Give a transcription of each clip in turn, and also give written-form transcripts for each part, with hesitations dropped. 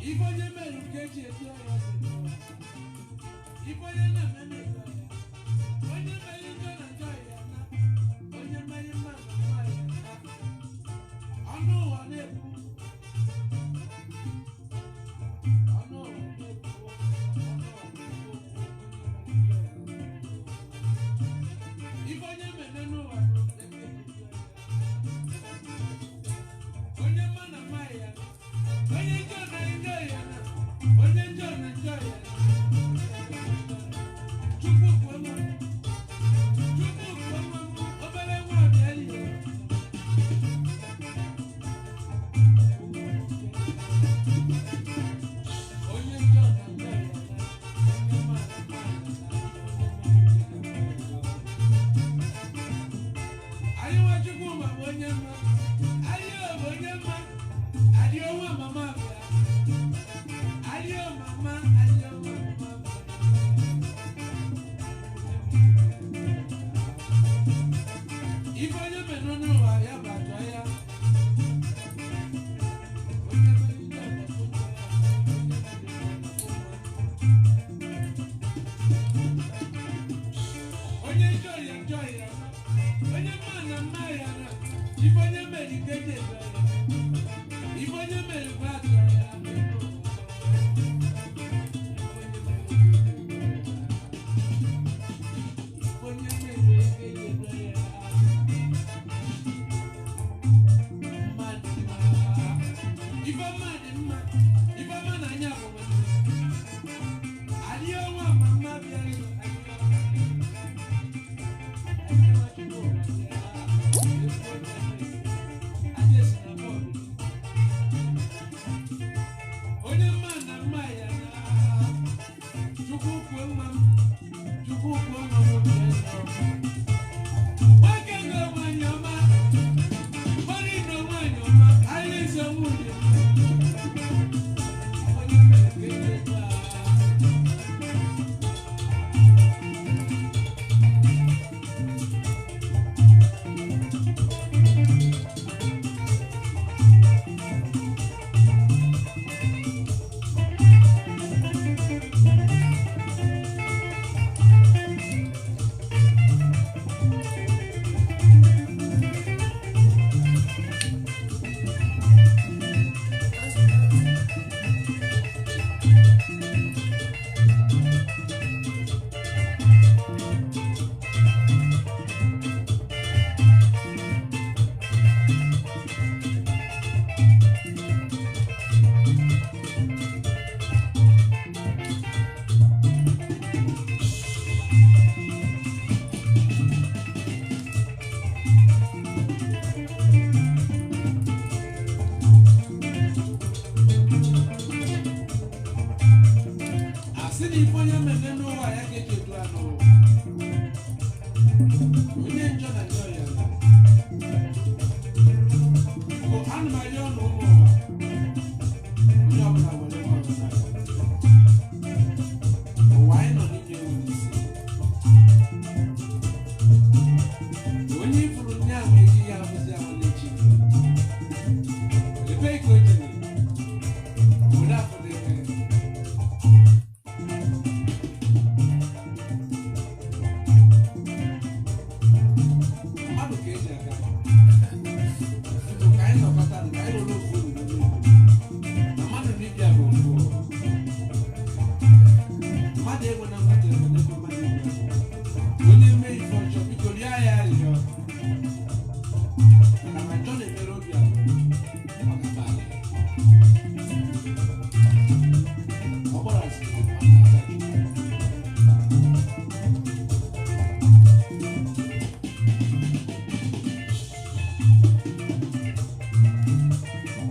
Ife onye mere nke eji etu ya dị n'ụwa. Ife onye na-eme na-eto ya. Onye mere njọ na njọ ya na. Onye mere mma na mma ya na. Ọnụ ụwa na-ekwu. Ọnụ ụwa na-ekwu. Ọnụ ụwa na-ekwu okwu. Onye mere njọ ya na. Ife onye mere n'ụwa na-ekwu eji etu ya. Onye mma na mma ya na. Onye njọ na njọ ya na. Onye njọ na njọ ya na. Chukwu kwuo mma. Chukwu kwuo mma m, obere nwa bịa lie. Onye njọ na njọ ya na. Onye mma na mma ya na. Onye mere njọ na njọ ya na. Anyị nwa Chukwu ma bụ onye mma. Anyị bụ onye mma. Adị ọnwa mama bịa. Adị mama, adị ọnwa mama bịa. Ife onye mere n'ụwa ya bụ atọ ya. Onye mere njọ na-afụ njọ ya. Onye mere mma na-afụ mma. Onye njọ ya njọ ya na. Onye mma na mma ya na. Ife onye mere ike ji eto ya. Ife onye mere bụ atọ ya. Ife onye mere ike ji eto ya. Mmadụ mma. Ife ọma dị mma. Ife ọma na anya bụ nwanne. Adị ọnwa mama bịara ịlụ. Adị ọnwa Chukwu bịara. Adị esi na bọọlụ. Onye mma na mma ya na. Chukwu kwuo mma m. Chukwu kwuo mma m obi ya nọ. Nwoke na nwanyị ọma. Mmadụ na nwanyị ọma. Anyị eze nwunye m. Onye mere ka eji etu a. Asị na ife onye mere n'ụwa ya ka eji edu ya n'ụwa. Onye njọ na njọ ya na. Bụ ana m arịọ na ụmụ ụwa. Onye ọbụla were nwa ọzọ n'aka. Ụwa anyị nọ n'ime nwere isi. Onye ifuru nye ahụ eji ya abụzi ahụ n'echi. Ebee ka o jere? Obodo afọdebe. Mmadụ ka eji aga. Biko ka anyị nọkọta ka anyị were ofu obi were obi. Na mmadụ na ibe ya bụ ofu. Mmadụ enwe na mmadụ enwe n'ebe mmadụ ibe ya nọ. Onye mee ife ọjọọ, biko rịọ ya arịrịọ. Maka na njọ na-emere obi abụọ, ọ ga-aba ala. Ọ gbara asịrị, ọ na-ata Chukwu.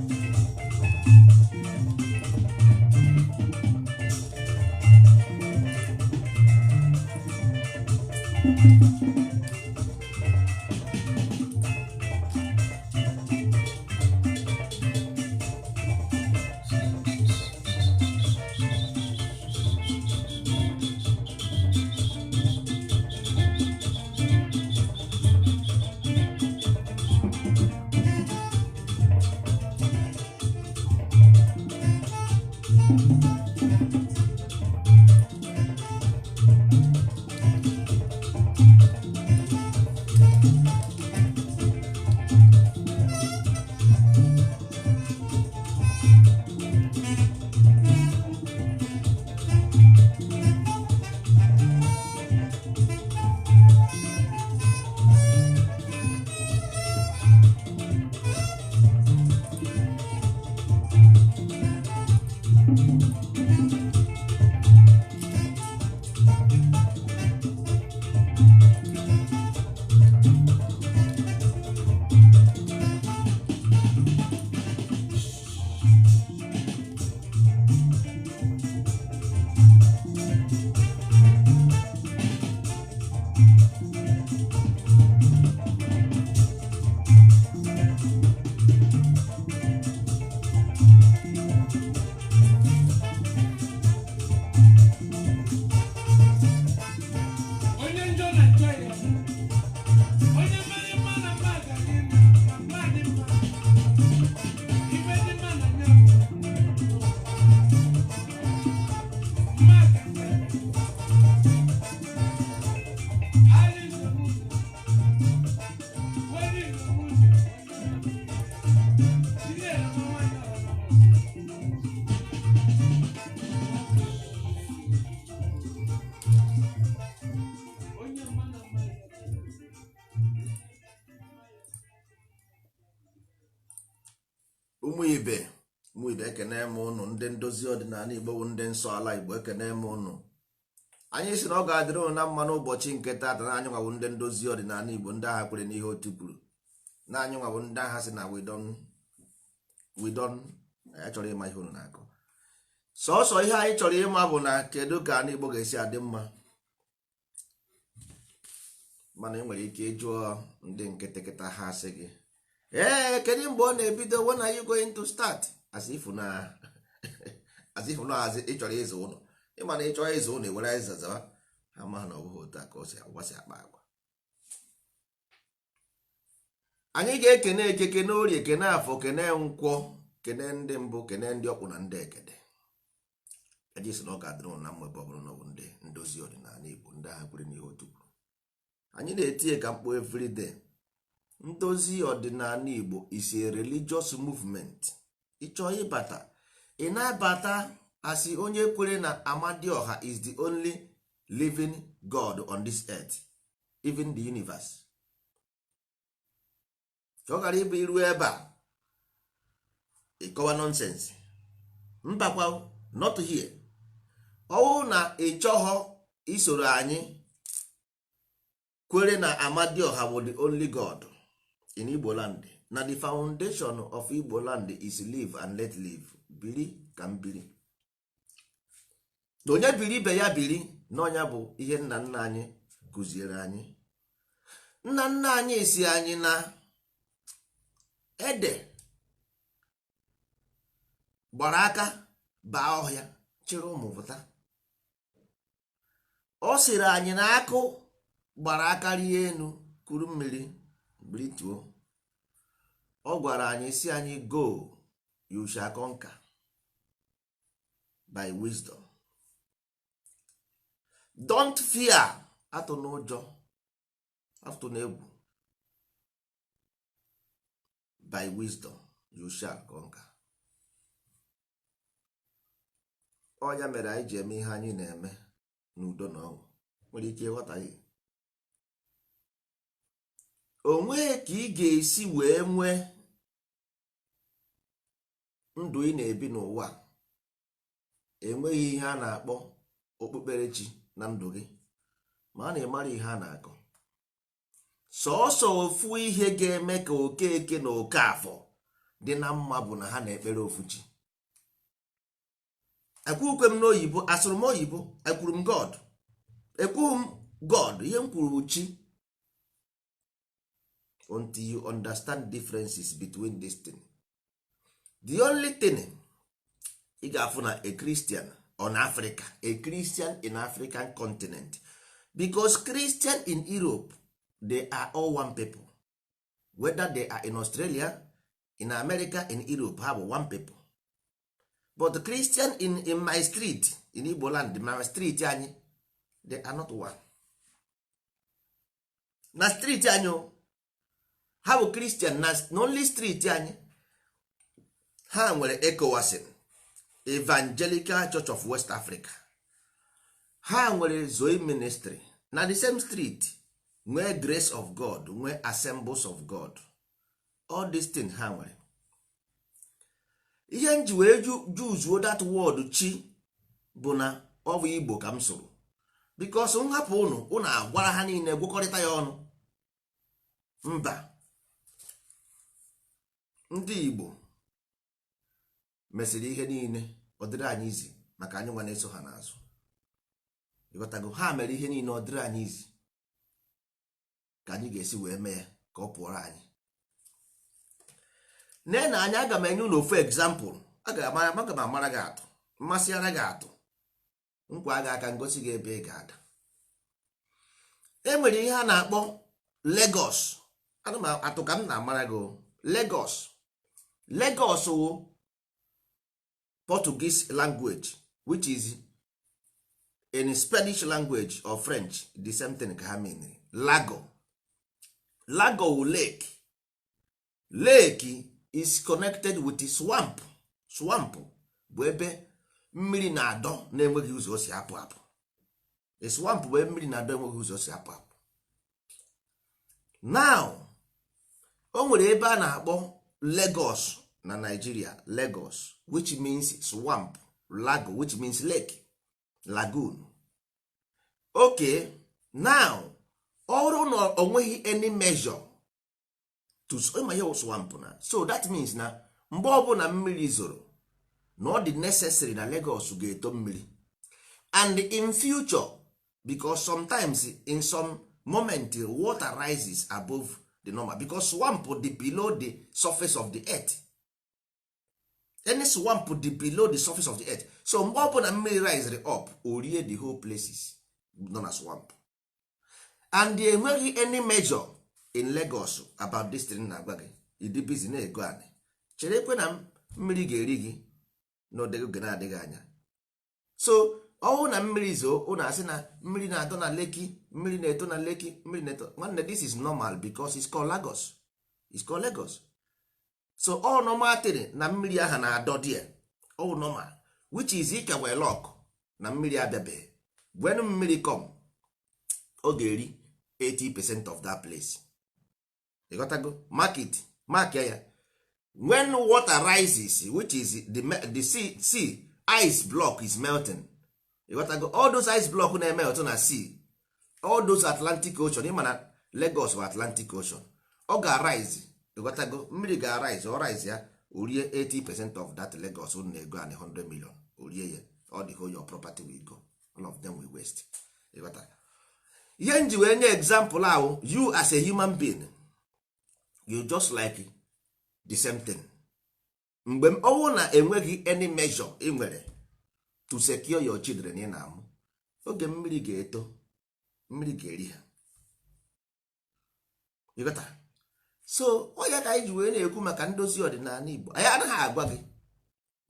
Ụmụ ibe, ụmụ ibe, ekene m ụnụ. Ndị ndozi ọdịnala Igbo bụ ndị nsọ ala Igbo, ekene m ụnụ. Anyị sị na ọ ga-adịrị ụnụ na mma n'ụbọchị nke taata. Na anyị nwabụ ndị ndozi ọdịnala Igbo, ndị agha kwere n'ihe otu kwuru, na anyị nwabụ ndị agha sị na we don anyị chọrọ ịma ihe ụnụ na-akọ. Sọsọ ihe anyị chọrọ ịma bụ na kedu ka ala Igbo ga-esi adị mma. Mana ị nwere ike ịjụọ ndị nkịtị kịta, ha asị gị, "Ee, kedu mgbe ọ na-ebido? When are you going to start?" As if na azị ị chọrọ ịzụ ụlọ. Ịma na ị chọrọ ịzụ ụlọ, ewere ịza zawa ha ma na ọ bụghị otu a ka o si agwasị akpa agwa. Anyị ga-ekene Eke, kene Orie, kene Afọ, kene Nkwọ, kene ndị mbụ, kene ndị ọkpụ na ndị ekede. Eji sị na ọ ga-adịrị ụnụ na mma. Ebe ọ bụrụ na ọ bụ ndị ndozi ọdịnala Igbo, ndị agha kwere n'ihe otu kwuru, anyị na-etinye ka mkpu everyday. Ndozi ọdịnala Igbo is a religious movement. Ịchọọ ịbata, ị na-abata asị onye kwere na Amadioha is the only living God on this earth, even the universe, ka ọ ghara ịbụ iru ebe a ịkọwa nonsense. Mbakwa, not here. Ọwụ na ị chọghọ isoro anyị kwere na Amadioha bụ the only God in Igbo land, na the foundation of Igbo land is live and let live, biri ka m biri, na onye biri ibe ya biri n'ọnya, bụ ihe nna nna anyị kụziere anyị. Nna nna anyị si anyị na ede gbara aka baa ọhịa chịrị ụmụ pụta. Ọ sịrị anyị na akụ gbara aka rie enu, kuru mmiri brituo. Ọ gwara anyị si anyị, "Go, you shall conquer by wisdom. Don't fear." Atụ n'ụjọ, atụ n'egwu. By wisdom you shall conquer. Ọ ya mere anyị ji eme ihe anyị na-eme n'udo na ọṅụ. Nwere ike ịghọta ihe onwee ka ị ga-esi wee nwee ndụ ị na-ebi n'ụwa, enweghị ihe a na-akpọ okpukperechi na ndụ gị, ma a na-emara ihe a na-akọ. Sọọsọ ofu ihe ga-eme ka Okeke na Okafọ dị na mma bụ na ha na-ekpere ofu chi. Ekwukwe m n'oyibo, asụrụ m oyibo, ekwuru m God, ekwughị m God. Ihe m kwuru bụ chi. Until you understand differences between this thing, the only thing ị ga-afụ na a Christian on Africa, a Christian in African continent, because Christian in Europe, they are all one people. Whether they are in Australia, in America, in Europe, ha bụ one people. But the Christian in my street, in Igbo land, my street anyị, they are not one. Na street anyị o, ha bụ Christian na only street anyị. Ha nwere ECOWASIN, Evangelical Church of West Africa. Ha nwere Zoe Ministry na the same street, nwee Grace of God, nwee Assemblies of God. All these things ha nwere. Ihe m ji wee juzuo that word chi bụ na ọ bụ Igbo ka m sụrụ, because nhapụ ụnụ, ụnụ agwara ha niile gwekọrịta ya ọnụ. Mba, ndị Igbo mesịrị ihe niile ọ dịrị anyị izi maka anyị nwa na-eso ha n'azụ. Ịghọtago? Ha mere ihe niile ọ dịrị anyị izi ka anyị ga-esi wee mee ya ka ọ pụọrọ anyị. Nee na anya, aga m enye unu ofu example. Aga m amara gị atụ, mmasị ara gị atụ nkwa gị aka, ngosi gị ebe ị ga-ada. E nwere ihe a na-akpọ Lagos. Ana m atụ ka m na-amara gị o. Lagos, Lagos wụ Portuguese language, which is in Spanish language or French, the same thing ka ha mean. Lago, lago wụ lake. Lake is connected with the swamp. Swamp bụ ebe mmiri na-adọ na-enweghị ụzọ o si apụ apụ. A swamp bụ ebe mmiri na-adọ enweghị ụzọ o si apụ apụ. Now, o nwere ebe a na-akpọ Lagos. na Nigeria, Lagos, which means swamp, lago, which means lake, lagoon. Okay, now ọ bụrụ na o nweghị any measure to ịma ihe swamp na, so that means na mgbe ọbụla mmiri zoro, na ọ dị necessary na Lagos ga-eto mmiri. And in future, because sometimes in some moment water rises above the normal, because swamp dị below the surface of the earth. Any swamp dị below the surface of the earth. So mgbe ọbụla mmiri rise up, o rie the whole places nọ na swamp. And enweghị any measure in Lagos about this thing na-agwa gị. Ịdị busy na-ego anị, chere ekwe na mmiri ga-eri gị n'oge oge na-adịghị anya. So ọwụ na mmiri zoo, ụnụ asị na mmiri na-adọ na Lekki, mmiri na-eto na Lekki, mmiri na-eto. Nwanne, this is normal because it's called Lagos, it's called Lagos. So all normal thing na mmiri ahụ na-adọ there, all normal, which is ike wee lock na mmiri abịabeghị. When mmiri come, ọ ga-eri 80% of that place. Ịghọtago? Mark it, mark ya. When water rises, which is the sea ice block is melting. Ịghọtago? All those ice block na-emelt na sea, all those Atlantic Ocean, ịma na Lagos bụ Atlantic Ocean, ọ ga-arise. Ịghọtago? Mmiri ga-arise, ọ rise ya, o rie 80% of that Lagos. Unu na-ego and 100 million, o rie ya. All the whole your property will go, all of them will waste. Ịghọtara ihe m ji wee nye example ahụ? You as a human being, you just like the same thing. Mgbe ọnwụ na enweghị any measure ị nwere to secure your children ị na-amụ, oge mmiri ga-eto, mmiri ga-eri ha. Ịghọtara? So ọ ya ka anyị ji wee na-ekwu maka ndozi ọdịnala Igbo. Anyị anaghị agwa gị,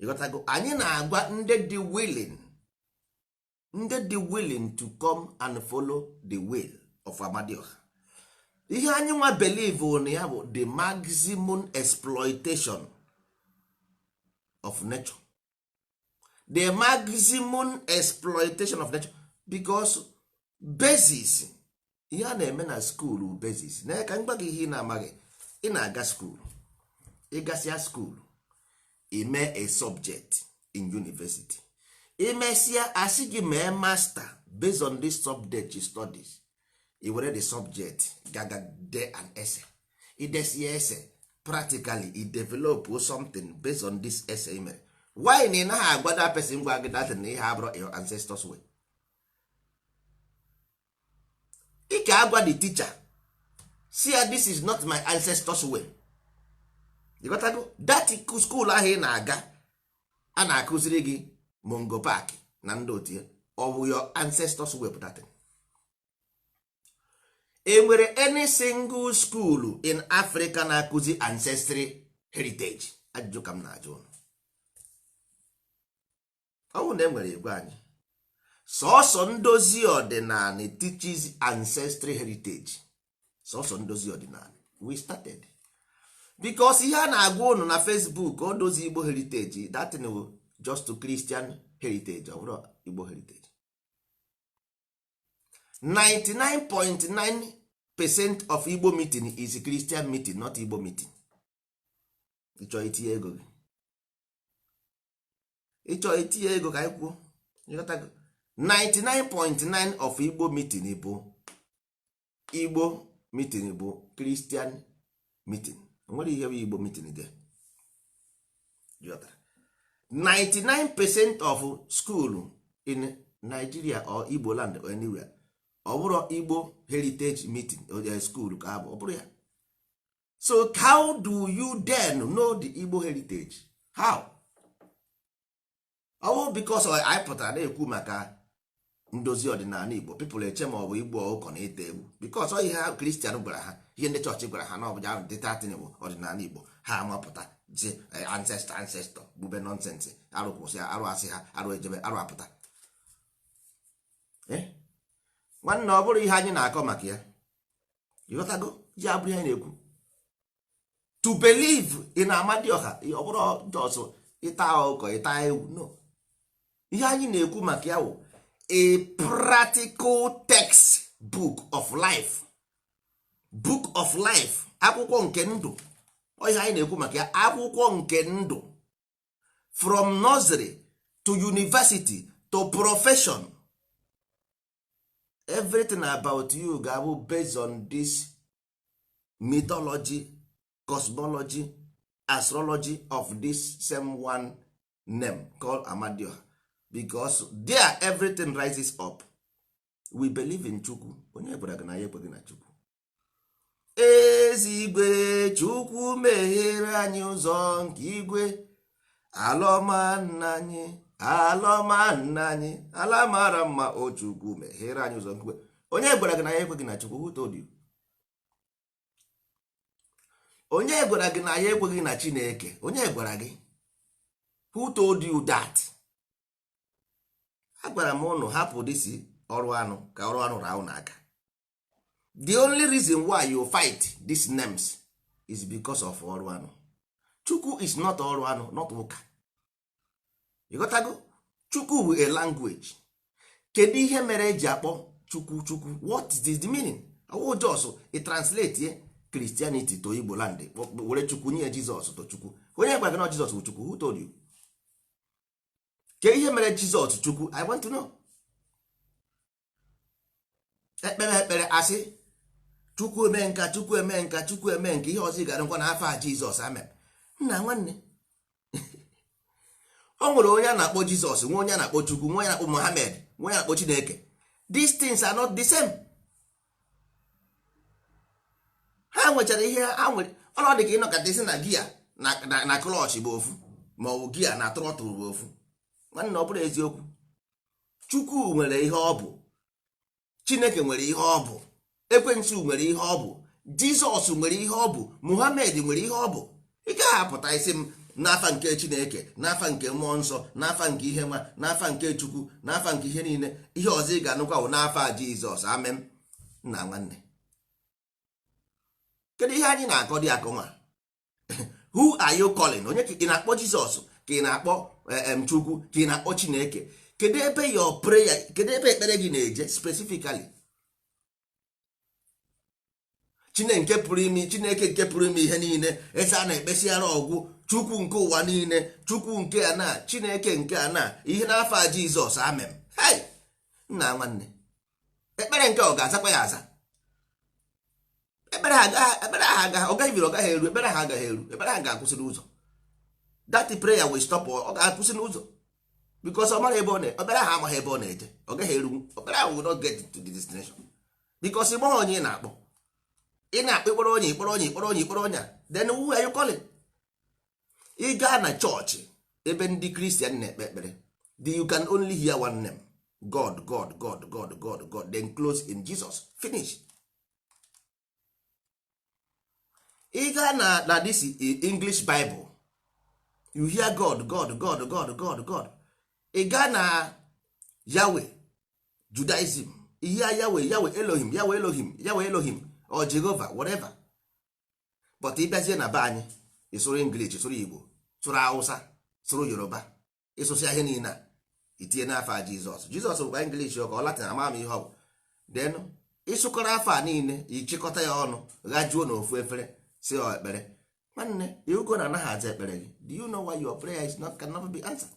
ịghọtago? Anyị na-agwa ndị dị willing, ndị dị willing to come and follow the will of Amadioha. Ihe anyị nwa believe na ya bụ the maximum exploitation of nature, the maximum exploitation of nature, because basis ihe a na-eme na school, basis na ka m gwa gị ihe ị na-amaghị. Ị na-aga school, ịgasịa school, ime a subject in university, imesịa, asị gị mee master based on this subject you studies. I were the subject gaga de an essay, idesie essay, practically i develop something based on this essay i mere. Why na ị naghị agwa that person gwa gị that na ihe abụrụ your ancestors way? Ị ka agwa the teacher, see ya, this is not my ancestors way. You got to go that school ahụ ị na-aga, a na-akụziri gị Mungo Park na ndị otu ya, ọ bụ your ancestors way? Pụta e nwere any single school in Africa na-akụzi ancestry heritage? Ajụjụ ka m na-ajụ unu. Ọ bụrụ na e nwere, igwe anyị sọsọ ndozi ọdịnala teaches ancestry heritage, sọsọ ndozi ọdịnala. We started because ihe a na-agwa unu na Facebook, o dozi Igbo heritage, that thing will just to Christian heritage, ọ bụrụ Igbo heritage. 99.9% of Igbo meeting is Christian meeting, not Igbo meeting. Ịchọ itinye ego gị, ịchọ itinye ego ka anyị kwuo. Ịghọtago? 99.9 of Igbo meeting bụ, Igbo meeting bụ Christian meeting. Nwere ihe bụ Igbo meeting there? Ịghọtara? 99% of school in Nigeria or Igbo land or anywhere, ọ bụrụ Igbo heritage meeting school ka abụ, ọ bụrụ ya. So how do you then know the Igbo heritage? How? Ọ bụ because anyị pụtara na-ekwu maka ndozi ọdịnala Igbo, people eche ma ọ bụ igbu ọkụkọ na ịta egwu, because ọ ihe ha Christian gwara ha, ihe ndị chọọchị gwara ha na ọ bụ ya dị tatin bụ ọdịnala Igbo. Ha amapụta ji ancestor, ancestor bube nonsense, arụ kwụsị, arụ asị ha, arụ ejebe, arụ apụta. Nwanne, ọ bụrụ ihe anyị na-akọ maka ya, ịghọtago? Ji abụrụ ihe anyị na-ekwu to believe in Amadioha, ọ bụrụ just ịta ọkụkọ, ịta ewu, no. Ihe anyị na-ekwu maka ya bụ a practical text book of life, book of life, akwụkwọ nke ndụ. Ọ ihe anyị na-ekwu maka ya, akwụkwọ nke ndụ, from nursery to university to profession, everything about you ga-abụ based on this mythology, cosmology, astrology of this same one name called Amadioha, because there everything rises up. We believe in Chukwu. Onye gwara gị na ya ekweghị na Chukwu? Ezigwe Chukwu meghere anyị ụzọ nke igwe, alọma nna anyị, alọma nna anyị, ala mara mma. O Chukwu, meghere anyị ụzọ nke igwe. Onye gwara gị na ya ekweghị na Chukwu? Who told you? Onye gwara gị na ya ekweghị na Chineke? Onye gwara gị? Who told you that? Agwara m ụnụ hapụ disi ọrụ anụ ka ọrụ anụ raa ụnụ aka. The only reason why you fight these names is because of ọrụ anụ. Chukwu is not ọrụ anụ, not ụka. Ịghọtago? Chukwu bụ a language. Kedu ihe mere eji akpọ Chukwu Chukwu? What is the meaning? Ọwụ just i translate ye Christianity to Igbo land, were Chukwu nye Jizọs to Chukwu. Onye gwara gị na Jizọs bụ Chukwu? Who told you? Ke ihe mere Jizọs Chukwu? I want to know. Ekpere ekpere asị Chukwu eme nka, Chukwu eme nka, Chukwu eme nka. Ihe ọzọ ị gara nkwa n'afọ a, Jizọs, amen. Nna nwanne, o nwere onye a na-akpọ Jizọs, nwe onye a na-akpọ Chukwu, nwe onye a na-akpọ Mohammed, nwe onye a na-akpọ Chineke. These things are not the same. Ha nwechara ihe ha nwere. Ọnọdụ ka ịnọkọta isi na gear na clutch bụ ofu, ma ọ bụ gear na throttle bụ ofu. Nwanne, ọ bụrụ eziokwu, Chukwu nwere ihe ọ bụ, Chineke nwere ihe ọ bụ, Ekwensu nwere ihe ọ bụ, Jizọs nwere ihe ọ bụ, Muhammad nwere ihe ọ bụ. Ị gaghị apụta isi m n'afa nke Chineke, n'afa nke mmụọ nsọ, n'afa nke ihe nwa, n'afa nke Chukwu, n'afa nke ihe niile. Ihe ọzọ ị ga-anụkwa bụ n'afa Jizọs, amen. Nna nwanne, kedu ihe anyị na-akọ dị akọ nwa? Who are you calling? Onye ị na-akpọ? Jizọs ka ị na-akpọ, Chukwu ka ị na-akpọ, Chineke? Kedu ebe your prayer, kedu ebe ekpere gị na-eje specifically? Chineke pụrụ ime, Chineke nke pụrụ ime ihe niile, eze a na-ekpesiara ọgwụ, Chukwu nke ụwa niile, Chukwu nke a na Chineke nke a na ihe, n'afọ a Jizọs, amen. Hey, nna nwanne, ekpere nke ọ ga-azakwa ya aza? Ekpere ekpere ahụ agaghị, ọ gaghị, ọ gaghị eru. Ekpere ahụ agaghị eru. Ekpere ahụ ga-akwụsị n'ụzọ. That prayer will stop. Ọ ga-akwụsị n'ụzọ because ọ mara ebe ọ na ekpere ahụ amaghị ebe ọ na-eje. Ọ gaghị eru. Ekpere ahụ will not get to the destination because ị gbaghị onye ị na-akpọ. Ị na-akpọ ịkpọrọ onye, ịkpọrọ onye, ịkpọrọ onye, ịkpọrọ onye a, then who are you calling? Ị gaa na chọọchị ebe ndị Kristian na-ekpe ekpere, you can only hear one name: God, God, God, God, God, God, then close in Jesus, finish. Ị gaa na this English Bible, you hear God, God, God, God, God, God. Ị gaa na Yahweh, Judaism, you hear Yahweh, Yahweh Elohim, Yahweh Elohim, Yahweh Elohim or Jehovah, whatever. But ị bịazie na be anyị, ịsụrụ English, sụrụ Igbo, sụrụ Hausa, sụrụ Yoruba, ịsụsịa ihe niile a, itinye n'afọ a Jizọs. Jizọs bụkwa English ka ọ Latin, ama m ihe ọ bụ. Then ịsụkọrọ afọ a niile, ịchịkọta ya ọnụ, ghajuo n'ofu efere, si ọ ekpere. Nwanne, iugo na anaghị aza ekpere gị. Do you know why your prayer is not, can never be answered?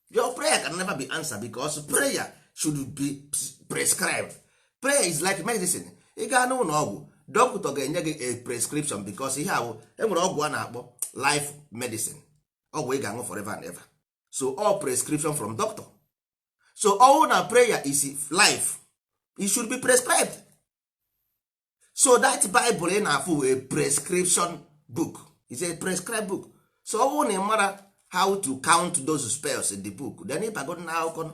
Your prayer can never be answered because prayer should be prescribed. Prayer is like medicine. Ị gaa n'ụlọ ọgwụ, dọkịta ga-enye gị a prescription because ihe ahụ enwere ọgwụ a na-akpọ life medicine, ọgwụ ị ga-aṅụ forever and ever. So all prescription from doctor. So all na prayer is life, it should be prescribed. So that Bible ị na-afụ a prescription book, is a prescribed book. So ọ bụrụ na ị mara how to count those spells in the book, then ịbago na akụkọ,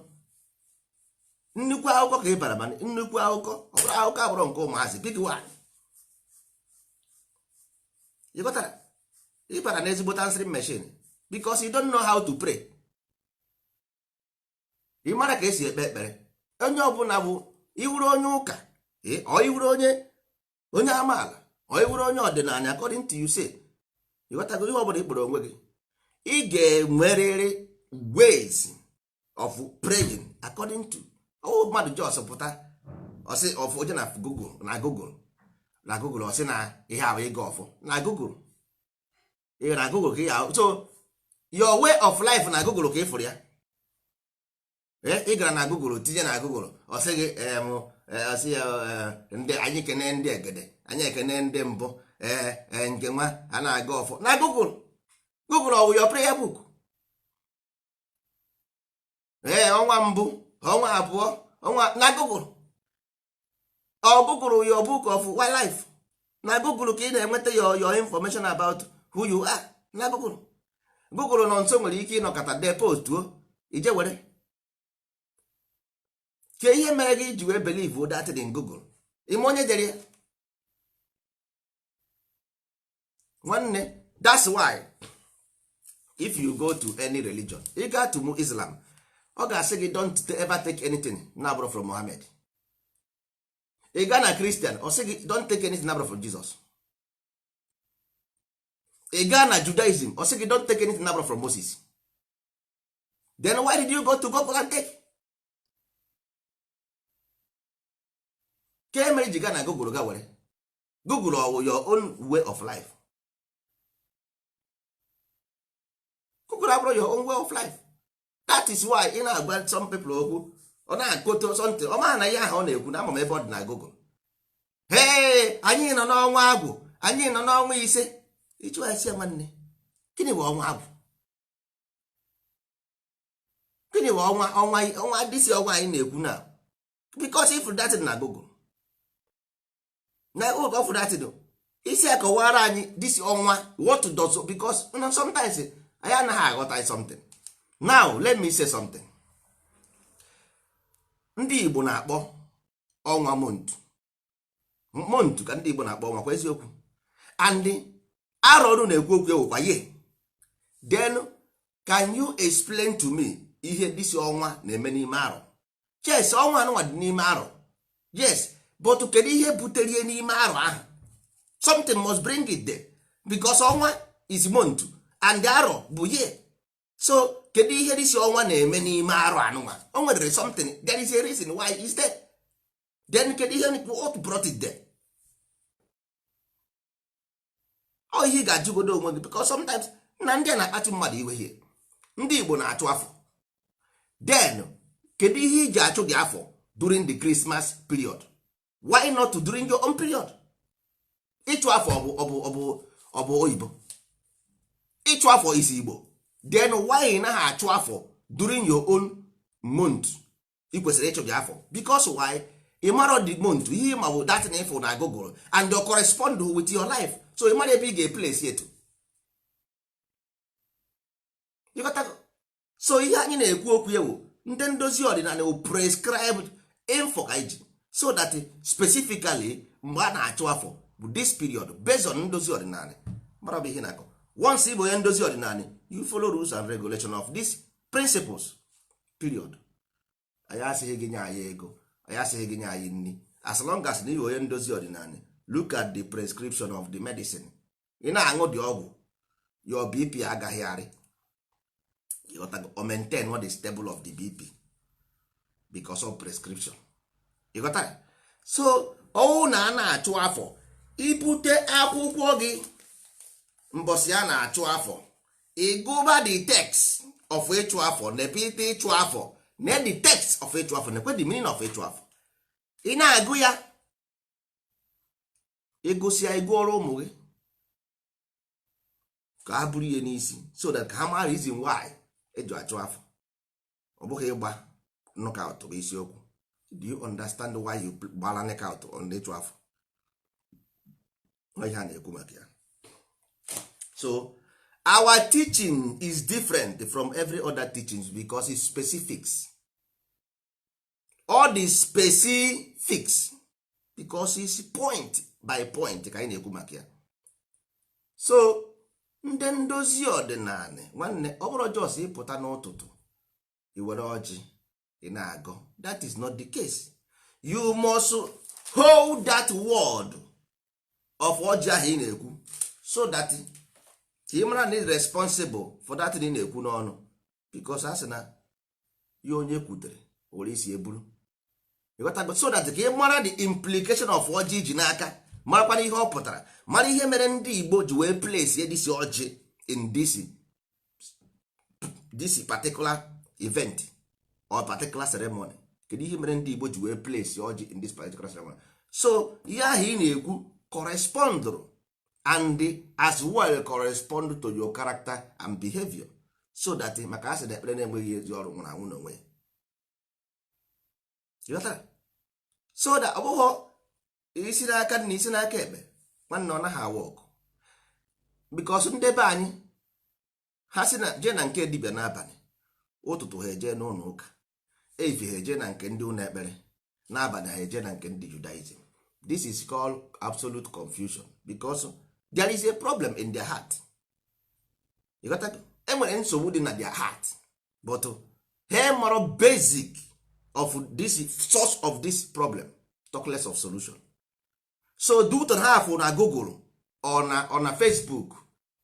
nnukwu akụkọ ka ị bara. Mana nnukwu akụkọ, ọ bụrụ akụkọ abụrụ nke ụmụazị, big one. Ị ghọtara? Ị bara na ezigbo answering machine because you don't know how to pray. Ị mara ka esi ekpe ekpere? Onye ọbụla bụ iwuru onye ụka, ọ iwuru onye amaala, ọ iwuru onye ọdịnala, according to you say, ịghọtago? Ihe ọbụla ị kpọrọ onwe gị, ị ga-enwerịrị ways of praying according to ọwụ mmadụ. Just pụta ọsị of oje na Google, na Google Na Google, ọ sị na ihe ahụ ịga ọfọ na Google, ị na Google ka ị ya. So your way of life na Google ka ị fụrụ ya. Ị gara na Google, tinye na Google, ọ sị gị ọ sị ya, ndị anyị kene, ndị egede anyị ekene, ndị mbụ, ee, nke nwa a na-aga ọfọ na Google. Google ọ wụ your prayer book? Ee, ọnwa mbụ, ọnwa abụọ, ọnwa na Google. Ọ Google your book of life? Na Google ka ị na-enweta your information about who you are na Google. Google nọ nso nwere ike ịnọkọta dee postuo ije were ke ihe mere gị ji wee believe that in Google. Ime onye jere ya, nwanne. That's why if you go to any religion, ị gaa to Islam, ọ ga-asị gị, "Don't ever take anything na-abụrụ from Mohammed." Ị gaa na Christian, ọ sị gị, "Don't take anything na-abụrụ from Jesus." Ị gaa na Judaism, ọ sị gị, "Don't take anything na-abụrụ from Moses." Then why did you go to Google and take? Ke mere ji gaa na Google ga were Google? Ọ wụ your own way of life? Google abụrụ your own way of life. That is why ị na-agwa some people okwu, ọ na-akọto something, ọ maha na ihe ahụ ọ na-ekwu na ama m ebe ọ dị na Google. Hey, anyị nọ n'ọnwa agwụ, anyị nọ n'ọnwa ise. Ịchụ ya, sị ya, nwanne, gịnị bụ ọnwa agwụ? Gịnị bụ ọnwa ọnwa ọnwa dịsị ọnwa anyị na-ekwu na? Because if that na Google, na oge of that isi akọwara anyị this ọnwa, what does, because you know, sometimes anyị anaghị aghọta something. Now let me say something. Ndị Igbo na-akpọ ọnwa month. Month ka ndị Igbo na-akpọ ọnwa, kwa eziokwu? And arọrụ na-ekwu okwu ewukwa ye. Then can you explain to me ihe this ọnwa na-eme n'ime arọ? Yes, ọnwa anụnwa dị n'ime arọ, yes, but kedu ihe butere ihe n'ime arọ ahụ? Something must bring it there, because ọnwa is month and arọ bụ year. So kedu ihe this ọnwa na-eme n'ime arọ anụnwa? O nwere something, there is a reason why is there. Then kedu ihe, what brought it there? Ọ ihe ị ga-ajụgodo onwe gị, because sometimes na ndị a na-akpatụ mmadụ iwe here. Ndị Igbo na-achụ afọ. Then kedu ihe iji achụ gị afọ during the Christmas period? Why not during your own period? Ịchụ afọ ọ bụ oyibo? Ịchụ afọ isi Igbo. Then why ị naghị achụ afọ during your own month ị kwesịrị ịchụ gị afọ? Because why? Ị mara the month, ihe ma bụ that na ịfụ na Google and you correspond with your life, so ị mara ebe ị ga-eplace etu. You got to- so ihe anyị na-ekwu okwu ewu, ndị ndozi ọdịnala wụ prescribed info ka anyị ji, so that specifically mgbe a na-achụ afọ bụ this period based on ndozi ọdịnala. Mara bụ ihe na-akọ. Once ị bụ onye ndozi ọdịnala, you follow rules and regulation of these principles, period. Anyị asịghị gị nye anyị ego, anyị asịghị gị nye anyị nri. As long as na ị bụ onye ndozi ọdịnala, look at the prescription of the medicine ị na-aṅụ, dị ọgwụ, your BP agaghị arị. Ịghọtago? O maintain what is stable of the BP because of prescription. Ịghọtara? So ọwụ na a na-achụ afọ, ibute akwụkwọ gị mbọsị a na-achụ afọ, ịgụba the text of ịchụ afọ, nepite ịchụ afọ na the text of ịchụ afọ, nekwe the meaning of ịchụ afọ. Ị na-agụ ya, ịgụsịa, ịgụọrọ ụmụ gị ka ha buru ihe n'isi, so that ka ha mara reason why eji achụ afọ. Ọ bụghị ịgba knockout bụ isiokwu. Do you understand why you gbara knockout on ịchụ afọ? Ọ ihe a na-ekwu maka ya. So our teaching is different from every other teachings because it's specifics, all the specifics, because it's point by point ka anyị na-ekwu maka ya. So ndị ndozi ọdịnala, nwanne, ọ bụrụ just ịpụta n'ụtụtụ, i were ọjị, ị na-agọ, that is not the case. You must hold that word of ọjị ahụ ị na-ekwu, so that ka ị mara na ị responsible for that thing ị na-ekwu n'ọnụ, because a sị na ya onye kwutere were isi eburu. Ịghọtago? So that ka ị mara the implication of ọjị iji n'aka. Marakwana ihe ọ pụtara, mara ihe mere ndị Igbo ji wee place this ọjị in this particular event or particular ceremony. Kedu ihe mere ndị Igbo ji wee place ọjị in this particular ceremony? So ihe ahụ ị na-ekwu correspond and as well correspond to your character and behavior, so that maka asị na ekpere na-enweghị ezi ọrụ nwụrụ anwụ n'onwe ya. Ịghọtara? So that ọ bụghị isi n'aka na isi n'aka ekpe, nwanne, ọ naghị awa ọkụ, because ndị be anyị ha si na jee na nke dibịa n'abalị, ụtụtụ ha eje n'ụlọ ụka, efi ha eje na nke ndị ụlọ ekpere, n'abalị ha eje na nke ndị Judaism. This is called absolute confusion, because there is a problem in their heart. You got that? Enwere nsogbu dị na their heart, but ha mara basic of this source of this problem, talk less of solution. So due to ha fụ na Google or na Facebook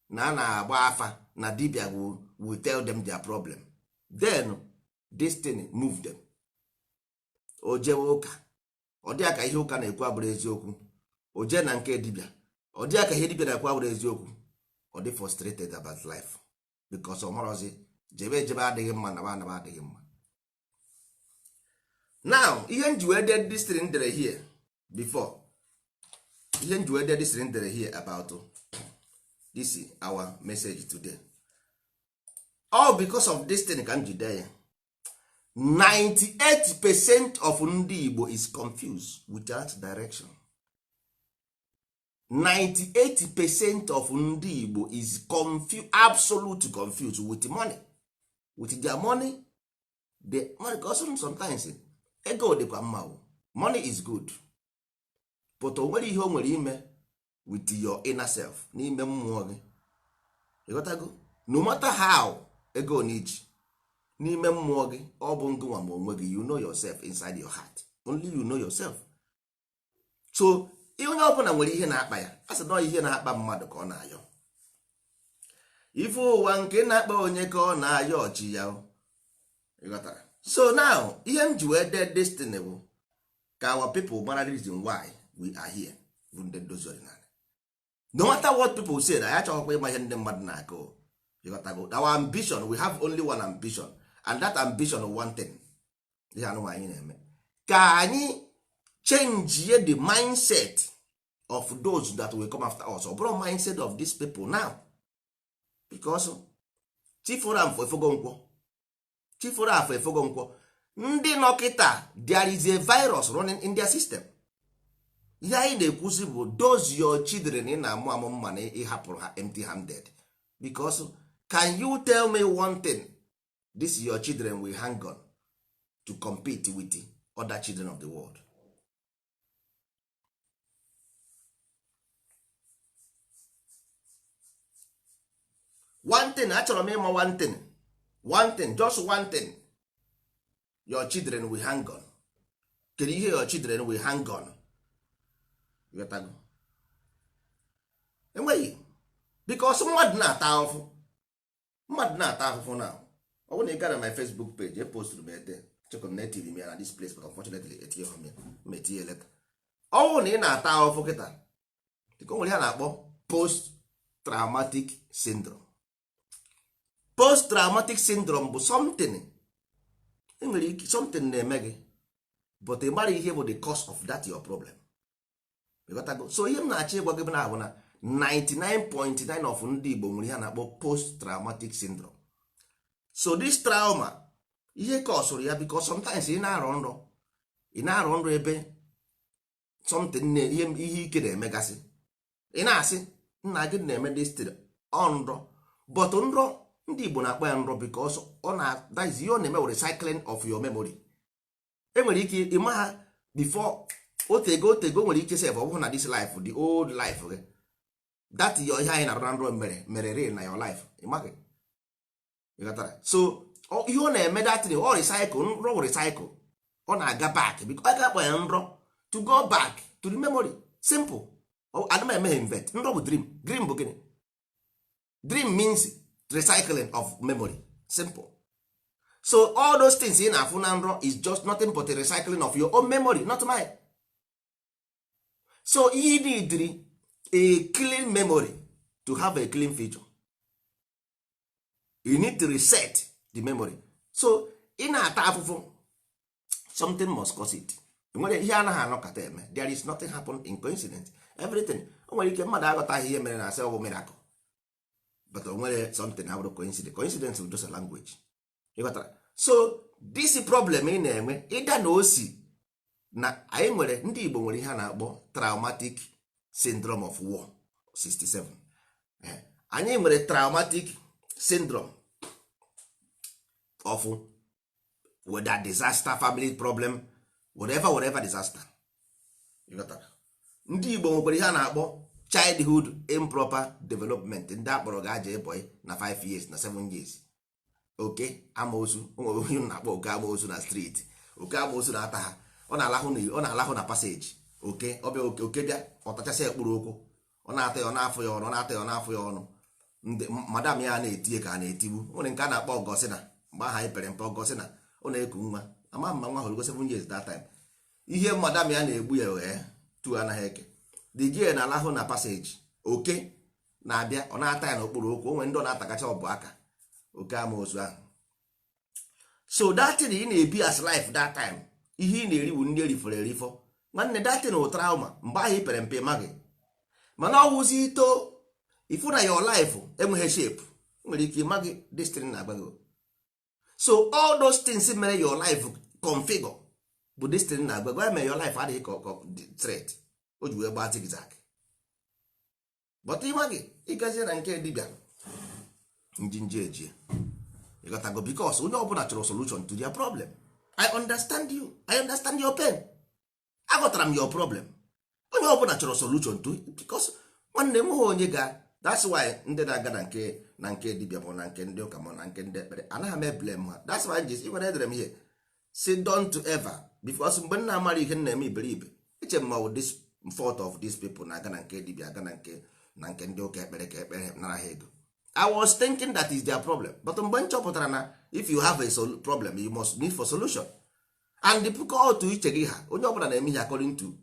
na a na-agba afa na dibia will tell them their problem, then this thing move them. O jewe ụka, ọ dị ka ihe ụka na-ekwu abụrụ eziokwu. O jee na nke dibia, ọ dị ka ihe dibia na-ekwu abụrụ eziokwu. Ọ dị frustrated about life because ọ marọzi jebe ejebe adịghị mma, naba anaba adịghị mma. Now, ihe nji wee dee this thing dere here before, ihe nji wee dee this thing dere here about this our message today, all because of this thing ka m ji dee ya. 98% of ndị Igbo is confused without direction. 98% of ndị Igbo is confused, absolute confused with money, with their money. The money, because sometimes ego dịkwa mma o. Money is good, but o nwere ihe o nwere ime with your inner self, n'ime mmụọ gị. Ịghọtago? No matter how ego na iji n'ime mmụọ gị, ọ bụ ngụnwa ma onwe gị. You know yourself inside your heart, only you know yourself. So onye ọbụla nwere ihe na-akpa ya. A sị na ihe na-akpa mmadụ ka ọ na-ayọ. Ife ụwa nke na-akpa onye ka ọ na-ayọ ọchị ya. Ịghọtara? So now, ihe m ji wee dee destiny bụ ka our people mara reason why we are here, bụ ndị ndozi ọdịnala. No matter what people say, anyị achọghịkwa ịma ihe ndị mmadụ na-akụ. Ịghọtago? Our ambition, we have only one ambition, and that ambition, one thing, ihe anụnwa anyị na-eme, ka anyị change the mindset of those that will come after us. Ọ bụrụ mindset of these people now, because chifụrụ afọ efogo nkwọ, chifụrụ afọ efogo nkwọ. Ndị nọ kịta, there is a virus running in their system. Ihe anyị na-ekwuzi bụ those your children ị na-amụ amụ mma na ịhapụrụ ha empty handed, because can you tell me one thing this your children will hang on to compete with the other children of the world? One thing achọrọ m ịma, one thing, one thing, just one thing your children will hang on. Kedu ihe your children will hang on? Ịghọtago? Enweghị, because mmadụ na-ata ahụhụ, mmadụ na-ata ahụhụ na ọ bụrụ na ị gara my Facebook page, eposturu m ede chekwa m na etiri m ya na this place, but unfortunately etinyeghị m ya, ma etinye later. Ọ bụrụ na ị na-ata ahụhụ kịta, dịka o nwere ihe a na-akpọ post traumatic syndrome. Post traumatic syndrome bụ something enwere ike something na-eme gị, but ị mara ihe bụ the cause of that your problem. Ịghọtago? So ihe m na-achọ ịgwa gị bụ na bụ na 99.9 of ndị Igbo nwere ihe a na-akpọ post traumatic syndrome. So this trauma, ihe kọsụrụ ya, because sometimes ị na-arọ nrọ, ị na-arọ nrọ ebe something na ihe ike na-emegasị, ị na-asị nna gị na-eme this thing. Ọ nrọ, but nrọ ndị Igbo na-akpọ ya nrọ because ọ na that is ihe ọ na-eme, recycling of your memory. Enwere ike ịma ha before otego otego, nwere ike sef ọ bụrụ na this life, the old life gị, that your ihe anyị na-arụ na nrọ mere mere real na your life, ịmaghị. Ịghọtara? So ihe ọ na-eme, that thing, ọ recycle nrọ, recycle, ọ na-aga back because ọ ga-akpọ ya nrọ to go back to the memory. Simple. Ana m emeghe invent. Nrọ bụ dream. Dream bụ gịnị? Dream means recycling of memory. Simple. So all those things ị na-afụ na nrọ is just nothing but a recycling of your own memory, not mine. So you need a clean memory to have a clean future. You need to reset the memory. So ị na-ata afụfụ, something must cause it. Nwere ihe anaghị anọkọta eme. There is nothing happen in coincidence. Everything o nwere ike mmadụ aghọtaghị ihe mere na asị ọ bụ miracle, but o nwere something abụrụ coincidence. Coincidence is just a language. Ịghọtara? So this problem ị na-enwe, ịda na osi na anyị nwere, ndị Igbo nwere ihe a na-akpọ traumatic syndrome of war 67. Anyị nwere traumatic syndrome of whether disaster, family problem, whatever, whatever disaster. Ịghọtara? Ndị Igbo nwekwara ihe a na-akpọ childhood improper development. Ndị akpọrọ ga-aja ịbọyị na 5 years, na 7 years. Oke amoosu, o nwere onye na-akpọ oke amoosu na street. Oke amoosu na-ata ha. Ọ na-alahụ na passage. Oke ọbịa, oke, oke bịa, ọ tachasị ya mkpụrụ okwu. Ọ na-ata ya, ọ na-afụ ya ọnụ. Ọ na-ata ya, ọ na-afụ ya ọnụ. Ndị madam ya na-etinye ka a na-etigbu. O nwere nke a na-akpọ ọgọsịna. Mgbe aha anyị pere mpe, ọgọsịna, ọ na-eku nwa ama mma. Nwa hụrụ 7 years that time. Ihe madam ya na-egbu ya wee tu anaghị eke. The girl na-alahụ na passage. Oke na-abịa, ọ na-ata ya n'okpuru okwu. O nwere ndị ọ na-atakacha ọbụ aka, oke amoosu ahụ. So that thing ị na-ebi as life that time, ihe ị na-eri bụ ndị erifọrọ erifọ. Nwanne, that thing wụ trauma. Mgbe ahụ ị pere mpe maghị, mana ọ wụzi ito ifu na your life enweghị shape. Nwere ike ịmaghị destiny na-agba gị. So all those things mere your life configure bụ destiny na-agba gị. Mere your life adịghị ka straight, o ji wee gbaa zigzag. But ịmaghị, ịgazie na nke dibịa njinji ejie. Ịghọtago? Because onye ọbụla chọrọ solution to their problem. I understand you, I understand your pain. Aghọtara m your problem. Onye ọbụla chọrọ solution to, because nwanne, nweghị onye ga. That's why ndị na-aga na nke dibịa, ma na nke ndị ụka, ma na nke ndị ekpere, anaghị m eblame ha. That's why ji nwere edere m ihe si don't ever, because mgbe nna amara ihe nna eme iberibe, eche m ma ọ this fault of these people na-aga na nke dibịa, aga na nke ndị ụka ekpere ka ekpere nara ha ego. I was thinking that is their problem, but mgbe m chọpụtara na if you have a problem, you must need for solution. And the puka otu iche gị ha, onye ọbụla na-eme ihe according to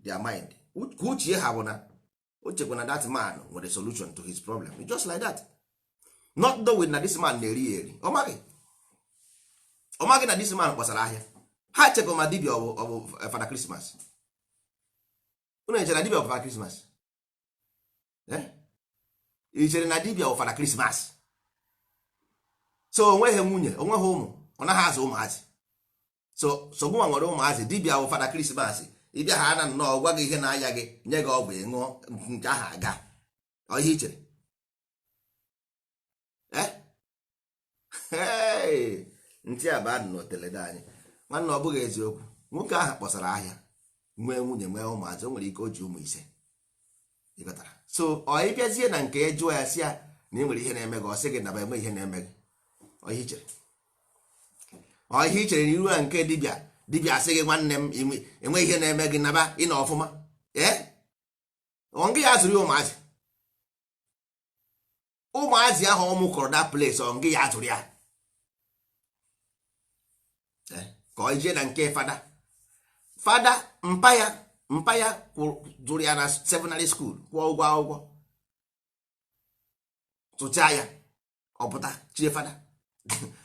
their mind. Ka uche ha bụ na o chekwa na that man nwere solution to his problem. It's just like that, not knowing na this man na-eri ya eri. Ọ maghị, ọ maghị na this man kpọsara ahịa. Ha chekwa ma dibia ọ bụ Fada Christmas. Unu echere na dibia ọ bụ Fada Christmas? Eh? Ị chere na dibia bụ Fada Christmas? So onweghị nwunye, onweghị ụmụ, ọ naghị azụ ụmụazị. So gụnwa nwere ụmụazị. Dibia bụ Fada Christmas, ịbịa ha na nnọọ gwa gị ihe na-aya gị, nye gị ọgwụ, ị ṅụọ, nke ahụ aga. Ọ ihe i chere? Eh? Hey! Ntị a ba n'oteledo anyị. Nwanne, ọ bụghị eziokwu. Nwoke ahụ kpọsara ahịa, nwee nwunye, nwee ụmụazị. O nwere ike o ji ụmụ 5. Ịghọtara? So ọ ịbịazie na nke ya, jụọ ya, sị ya na ị nwere ihe na-eme gị, ọ sị gị na ba enwe ihe na-eme gị. Ọ ihe i chere? Ọ ihe i chere na iru ya nke dibịa, dibịa asị gị, nwanne m, enwe ihe na-eme gị, naba ị na ọfụma. Ee, ọ ngị ya zụrụ ya ụmụazị, ụmụazị ahụ ọ mụkọrọ that place, ọ ngị ya zụrụ ya? Eh, ka ọ jee na nke fada, fada mpa ya zụrụ ya na seminary school, kwụọ ụgwọ akwụkwọ, tụchaa ya, ọ pụta chie fada.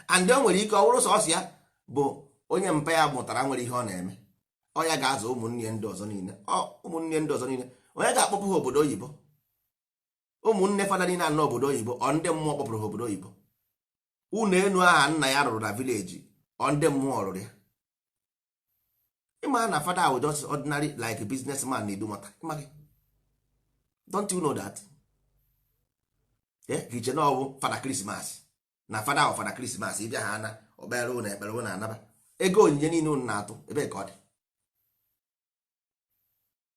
And o nwere ike ọ bụrụ sọsọ ya bụ onye mpa ya mụtara nwere ihe ọ na-eme. Ọ ya ga-azụ ụmụnne ya ndị ọzọ niile. Ụmụnne ndị ọzọ niile, onye ga-akpọpụ ha obodo oyibo? Ụmụnne fada niile anọ obodo oyibo, ọ ndị mmụọ kpọpụrụ ha obodo oyibo? Ụlọ enu aha nna ya rụrụ na village, ọ ndị mmụọ rụrụ ya? Ịma na fada ahụ just ordinary like businessman na Idumota. Ịma gị, don't you know that? Eh, ka iche na ọ bụ Fada Christmas, na fada ahụ Fada Christmas, ịbịa ha ana okpere ụnụ ekpere, ụnụ anaba ego onyinye niile ụnụ na-atụ. Ebee ka ọ dị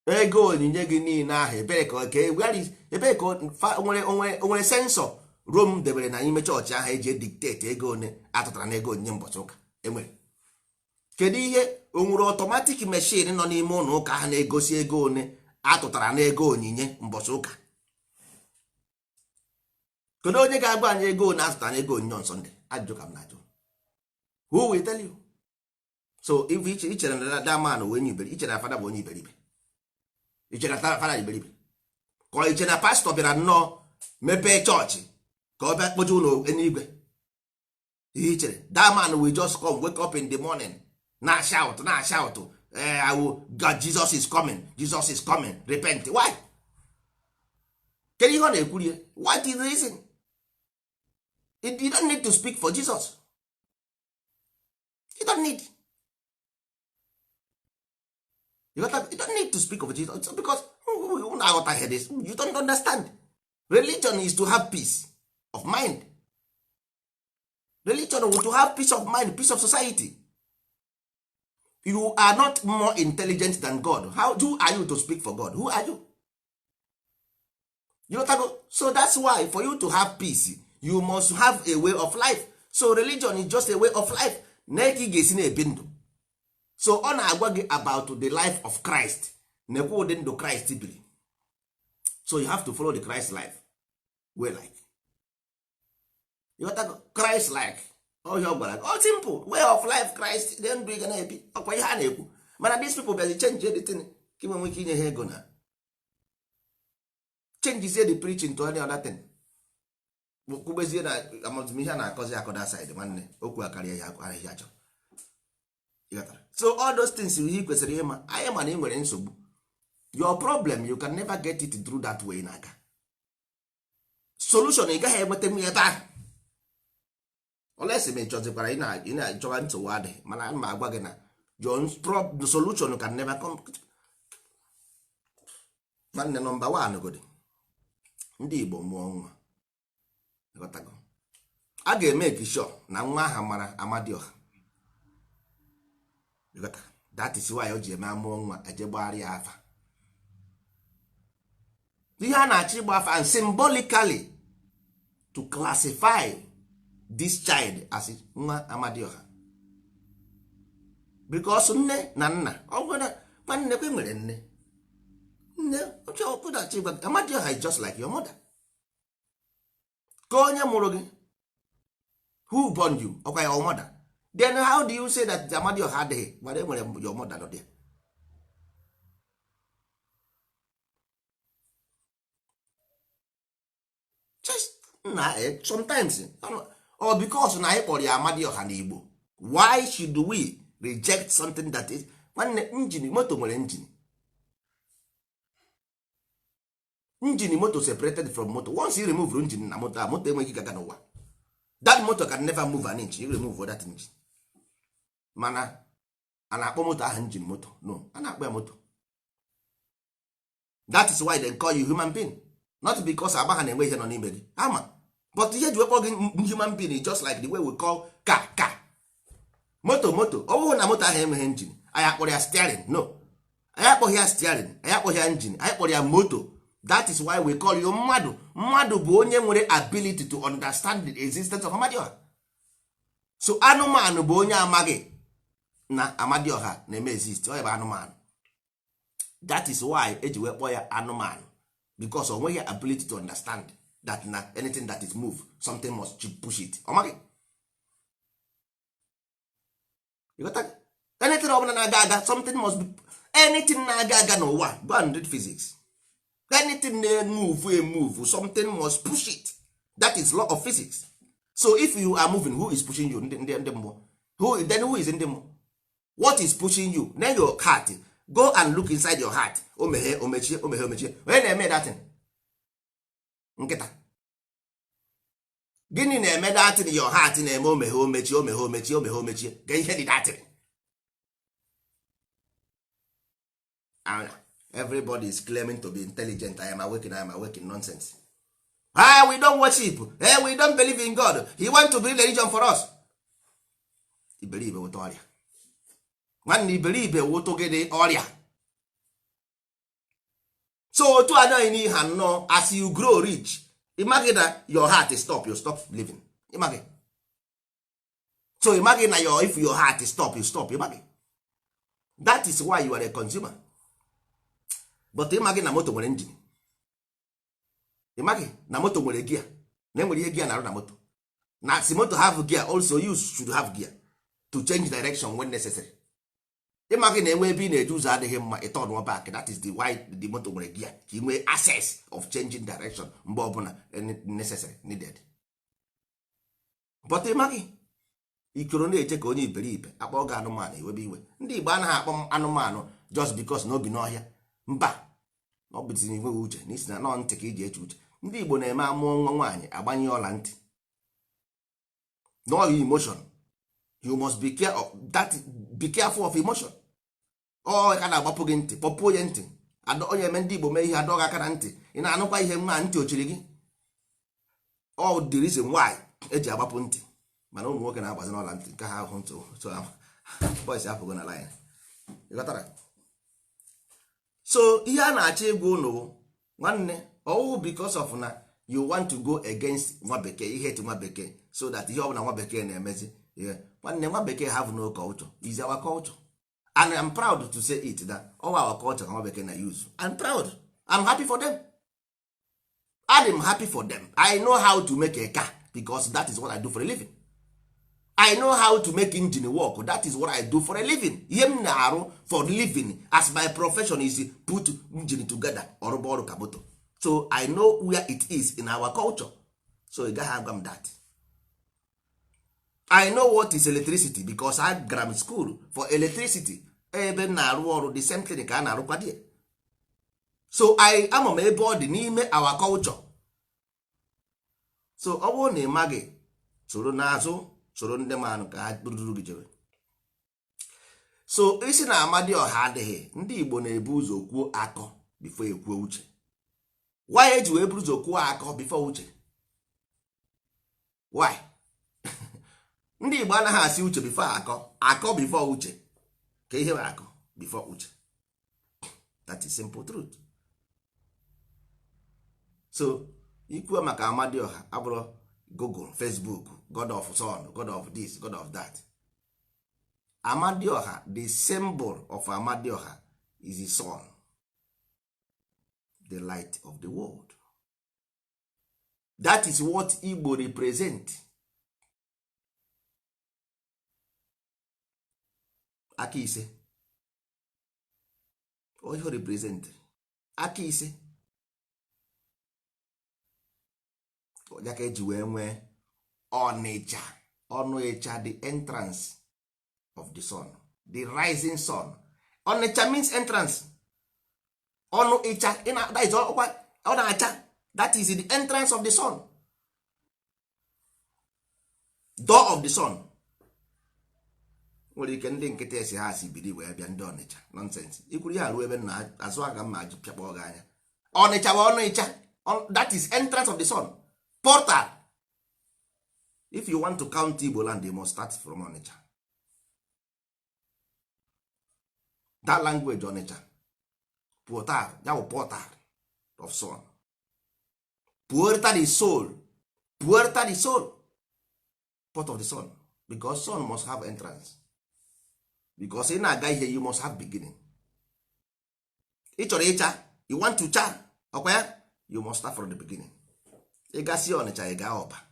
ego onyinye gị niile ahụ? Ebee ka where is, ebee ka nwere onwere sensor Rome debere na ime chọọchị ahụ eji edictate ego one atụtara na ego onyinye mbọchị ụka enwere? Kedu ihe o nwere automatic machine nọ n'ime ụlọ ụka ahụ na-egosi ego one atụtara na ego onyinye mbọchị ụka? Kedu onye ga-agwa anyị ego one atụtara na ego onyinye on Sunday? Ajụjụ ka m na-ajụ. Who will tell you? So if i chere na that man bụ onye iberibe, i chere na fada bụ onye iberibe. Iche na fada iberibe ka ọ iche na pastọ bịara nnọọ mepee chọọchị ka ọ bịa kpoje ụlọ eluigwe? Ihe i chere, that man will just come, wake up in the morning, na shout, na shout, I will, God, Jesus is coming, Jesus is coming, repent. Why? Kedu ihe ọ na-ekwurie? What is the reason? You don't need to speak for Jesus. You don't need, you got that? You don't need to speak of Jesus. It's because unu aghọtaghị this. You don't understand. Religion is to have peace of mind. Religion is to have peace of mind, peace of society. You are not more intelligent than God. How who are you to speak for God? Who are you? You got go. So that's why for you to have peace, you must have a way of life. So religion is just a way of life na ka ị ga-esi na-ebi ndụ. So ọ na-agwa gị about the life of Christ, nekwa ụdị ndụ Christ biri. So you have to follow the Christ life way, like you got go. Christ like ọhịa ọ gwara gị, ọ simple way of life Christ dị, ndụ ị ga na-ebi, ọkwa ihe a na-ekwu. Mana these people bịazi change the thing ka ị nwee ike inye ha ego na changezie the preaching to any other thing, kwugbezie na amamihe a na-akọzi akọ that side. Nwanne, okwu akarịa ihe ahịhịa chọrọ. Ịghọtara? So all those things ihe ị kwesịrị ịma, anyị ma na ị nwere nsogbu. Your problem, you can never get it through that way. N'aka solution ị gaghị enweta m ebe ahụ, olesi ma ị chọzikwara ị na-achọwa nsogbu adịghị. Mana ma agwa gị na your solution can never come. Nwanne, number one godi, ndị Igbo mụọ nwa, ịghọtago? A ga-eme sure na nwa aha mara Amadioha. Ịghọta? That is why o ji eme amụọ nwa, eje gbagharịa afa. Ihe a na-achọ ịgba afa and symbolically to classify this child as nwa Amadioha, because nne na nna ọ bụrụ na nwanne kwe nwere nne nne ọkụdachi gwa Amadioha is just like your mother. Ka onye mụrụ gị, who born you? Ọkwa your mother? Then how do you say that Amadioha adịghị, mana e nwere your mother nọ there? Just na sometimes or because na anyị kpọrọ ya Amadioha n'Igbo, why should we reject something that is, nwanne, engine moto nwere engine, engine moto separated from moto. Once you remove engine na moto a, moto enweghị gaga n'ụwa. That motor can never move an inch. You remove that engine. Mana a na-akpọ moto ahụ engine moto? No, a na-akpọ ya moto. That is why they call you human being, not because agba ha na-enwe ihe nọ n'ime gị ama, but ihe ji wekpọ gị human being is just like the way we call car car, moto moto. Ọ bụghị na moto ahụ enweghị engine, anyị akpọrọ ya steering? No, anyị akpọghị ya steering, anyị akpọghị ya engine, anyị kpọrọ ya moto. That is why we call you mmadụ. Mmadụ bụ onye nwere ability to understand the existence of Amadioha. So anụmanụ bụ onye amaghị na Amadioha na-eme exist. Ọ ya bụ anụmanụ. That is why eji wee kpọọ ya anụmanụ, because o nweghị ability to understand that na anything that is move, something must push it. Ọ maghị. You got that? Anything ọbụla na-aga aga, something must be. Anything na-aga aga n'ụwa, go and read physics, anything na-emove emove, something must push it. That is law of physics. So if you are moving, who is pushing you? Ndị mmụọ. Who then? Who is ndị mmụọ? What is pushing you? Then your heart, go and look inside your heart. O meghee, o mechie, o meghee, o mechie. Onye na-eme that thing? Nkịta. Gịnị na-eme that thing your heart na-eme o meghee, o mechie, o meghee, o mechie, o meghee, o mechie? Ka ihe dị that thing. And everybody is claiming to be intelligent. I am awakening, I am awakening. Nonsense. Ah, we don't worship, we don't believe in God. He want to bring religion for us. Iberibe wụta ọrịa, nwanne. Iberibe wụtụ gịnị? Ọrịa. So otu anaghị n'ihe nnọọ, as you grow rich, ịmaghị na your heart stop, you stop living. Ịmaghị. So ịmaghị na your, if your heart stop, you stop. Ịmaghị. That is why you are a consumer. But ịmaghị na moto nwere engine, ịmaghị na moto nwere gear, na enwere ihe gear na-arụ na moto, na si moto have gear, also you should have gear to change direction when necessary. Ịma gị na-enwe ebe ị na-eje, ụzọ adịghị mma, ị turn back. That is the why the moto nwere gear, ka ị nwee access of changing direction mgbe ọbụla necessary, needed. But ịma gị ikoro na-eche ka onye iberibe akpọ gị anụmanụ, ewebe iwe. Ndị Igbo anaghị akpọ anụmanụ just because na obi n'ọhịa. Mba, ọ bụ tinye nweghị uche n'isi na nọ ntị ka iji eche uche. Ndị Igbo na-eme amụọ nwa nwaanyị, agbanye ọla ntị. No emotion, you must be care of that, be careful of emotion. Ọ ka na-agbapụ gị ntị, kpọpuo ya ntị. Onye eme ndị Igbo mee ihe, adọ gị aka na ntị. Ị na-anụkwa ihe nwa ntị ochiri gị. All the reason why eji agbapụ ntị. Mana ụmụ nwoke na-agbazi n'ọla ntị nke ha ahụ ntị. So boys apụgo na line. Ịghọtara? So ihe a na-achọ ịgwa ụnụ bụ, nwanne, ọwụ because of na you want to go against nwa bekee, ihe eti nwa bekee, so that ihe ọbụla nwa bekee na-emezi. Nwanne, nwa bekee have no culture, is our culture, and I'm proud to say it that all our culture ka nwa bekee na use. I'm proud, I'm happy for them. I'm happy for them. I know how to make a car because that is what I do for a living. I know how to make engine work. That is what I do for a living. Ihe m na-arụ for living as my profession is put engine together, ọrụba ọrụ ka moto. So I know where it is in our culture, so ị gaghị agwa m that. I know what is electricity because I gara m school for electricity. Ebe m na-arụ ọrụ, the same thing ka a na-arụkwa there. So I ama m ebe ọ dị n'ime our culture. So ọ bụrụ na ị maghị, soro n'azụ, soro ndị manụ ka ha ruru gị jebe. So isi na Amadioha adịghị. Ndị Igbo na-ebu ụzọ kwuo akọ before ekwuo uche. Why eji wee buru ụzọ kwuo akọ before uche? Why? Ndị Igbo anaghị asị uche before akọ, akọ before uche. Ka ihe bụ akọ before uche? That is simple truth. So ikwuo maka Amadioha, abụrụ Google, Facebook, god of sun, god of this, god of that. Amadioha, the symbol of Amadioha is the sun, the light of the world. That is what Igbo represent. Aka ise, ihe represent aka ise ya ka eji wee nwee Ọnịcha, ọnụ ịcha, the entrance of the sun, the rising sun. Ọnịcha means entrance. Ọnụ ịcha, that is ọkwa ọ na-acha. That is the entrance of the sun, door of the sun. Nwere ike ndị nkịtị esi ha si biri wee bịa, ndị Ọnịcha, nonsense. Ikwuru ihe arụ ebe nna azụ aka mma ajụ pịakpọ gị anya. Ọnịcha bụ ọnụ ịcha. That is entrance of the sun, portal. If you want to count Igbo land, you must start from Ọnịcha. That language Ọnịcha, portal, ya bụ portal of sun, puerta the soul, puerta the soul, port of the sun, because sun must have entrance, because ị na-aga ihe, you must have beginning. Ị chọrọ ịcha, you want to cha, ọkwa ya, you must start from the beginning. Ị gasị Ọnịcha, ị gaa Ọba.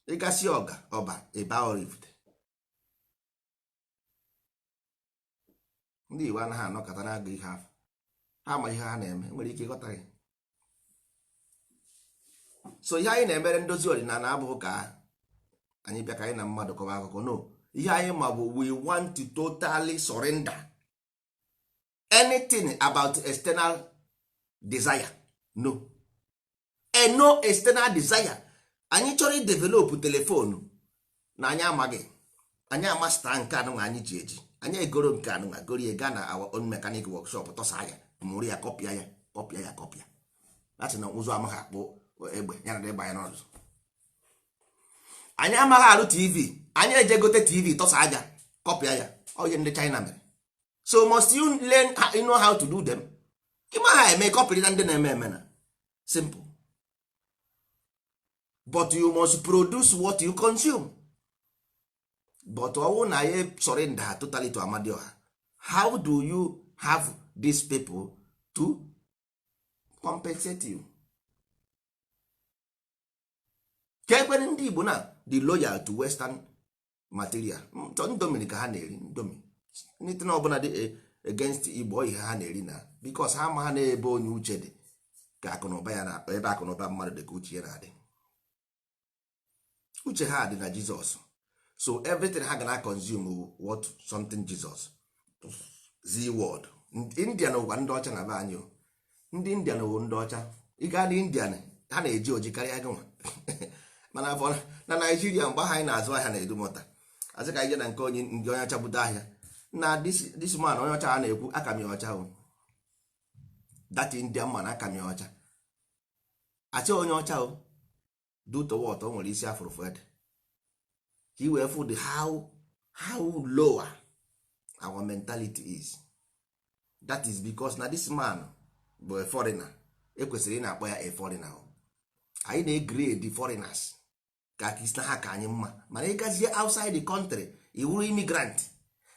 Ị gasị ọga Ọba, ị baa Oraifite. Ndị Igbo anaghị anọkọta na-agụ ihe afọ ha ma ihe ha na-eme. Nwere ike ịghọta gị. So ihe anyị na-emere ndozi ọdịnala abụghị ka anyị bịa ka anyị na mmadụ kọba akụkọ. No, ihe anyị ma bụ we want to totally surrender anything about external desire. No, a no external desire. Anyị chọrọ idevelopụ telefonu na anyị amaghị, anyị amasta nke anụnwa anyị ji eji, anyị egoro nke anụnwa, gorie gaa na our own mechanic workshop, tọsa ya, mụrụ ya, kọpịa ya, kọpịa ya, kọpịa. Asị na ụzọ amaghị akpụ egbe ya na ịgba ya n'ọzọ. Anyị amaghị arụ TV, anyị eje gote TV, tọsa aja, kọpịa ya. Ọ ihe ndị China mere. So must you learn you know how to do them. Ịma ha eme, kọpịrị na ndị na-eme eme na simple. But you must produce what you consume. But ọwụ na ya surrender totally to Amadioha, how do you have these people to compensate you? Ka ekwere ndị Igbo na the loyal to western Material Indomie ka ha na-eri, Indomie, anything ọbụla dị against Igbo, ihe ha na-eri na because ha ma ha na-ebe onye uche dị ka akụnụba ya na ebe akụnụba mmadụ dị ka uche ya na-adị. Uche ha dị na Jizọs, so everything ha ga na consume, what something Jesus z word. Indian ụwa ndị ọcha na be anyị o. Ndị Indian wụ ndị ọcha. Ị gaa na Indian, ha na-eji oji karịa gị nwa. Mana afọ na Naijiria, mgbe ahụ anyị na-azụ ahịa na Edumọta, asị ka anyị jee na nke onye ndị onye ọcha bute ahịa na this man onye ọcha a na-ekwu aka m ya ọcha o. That Indian man aka m ya ọcha, achị onye ọcha o do to what o nwere isi afụrụ fed ka i wee fụ the how lower our mentality is. That is because na this man bụ a foreigner, ekwesịrị ị na-akpọ ya a foreigner. Anyị na-egrade foreigners ka isi na ha ka anyị mma, mana ị gazie outside the country, ị wụrụ immigrant.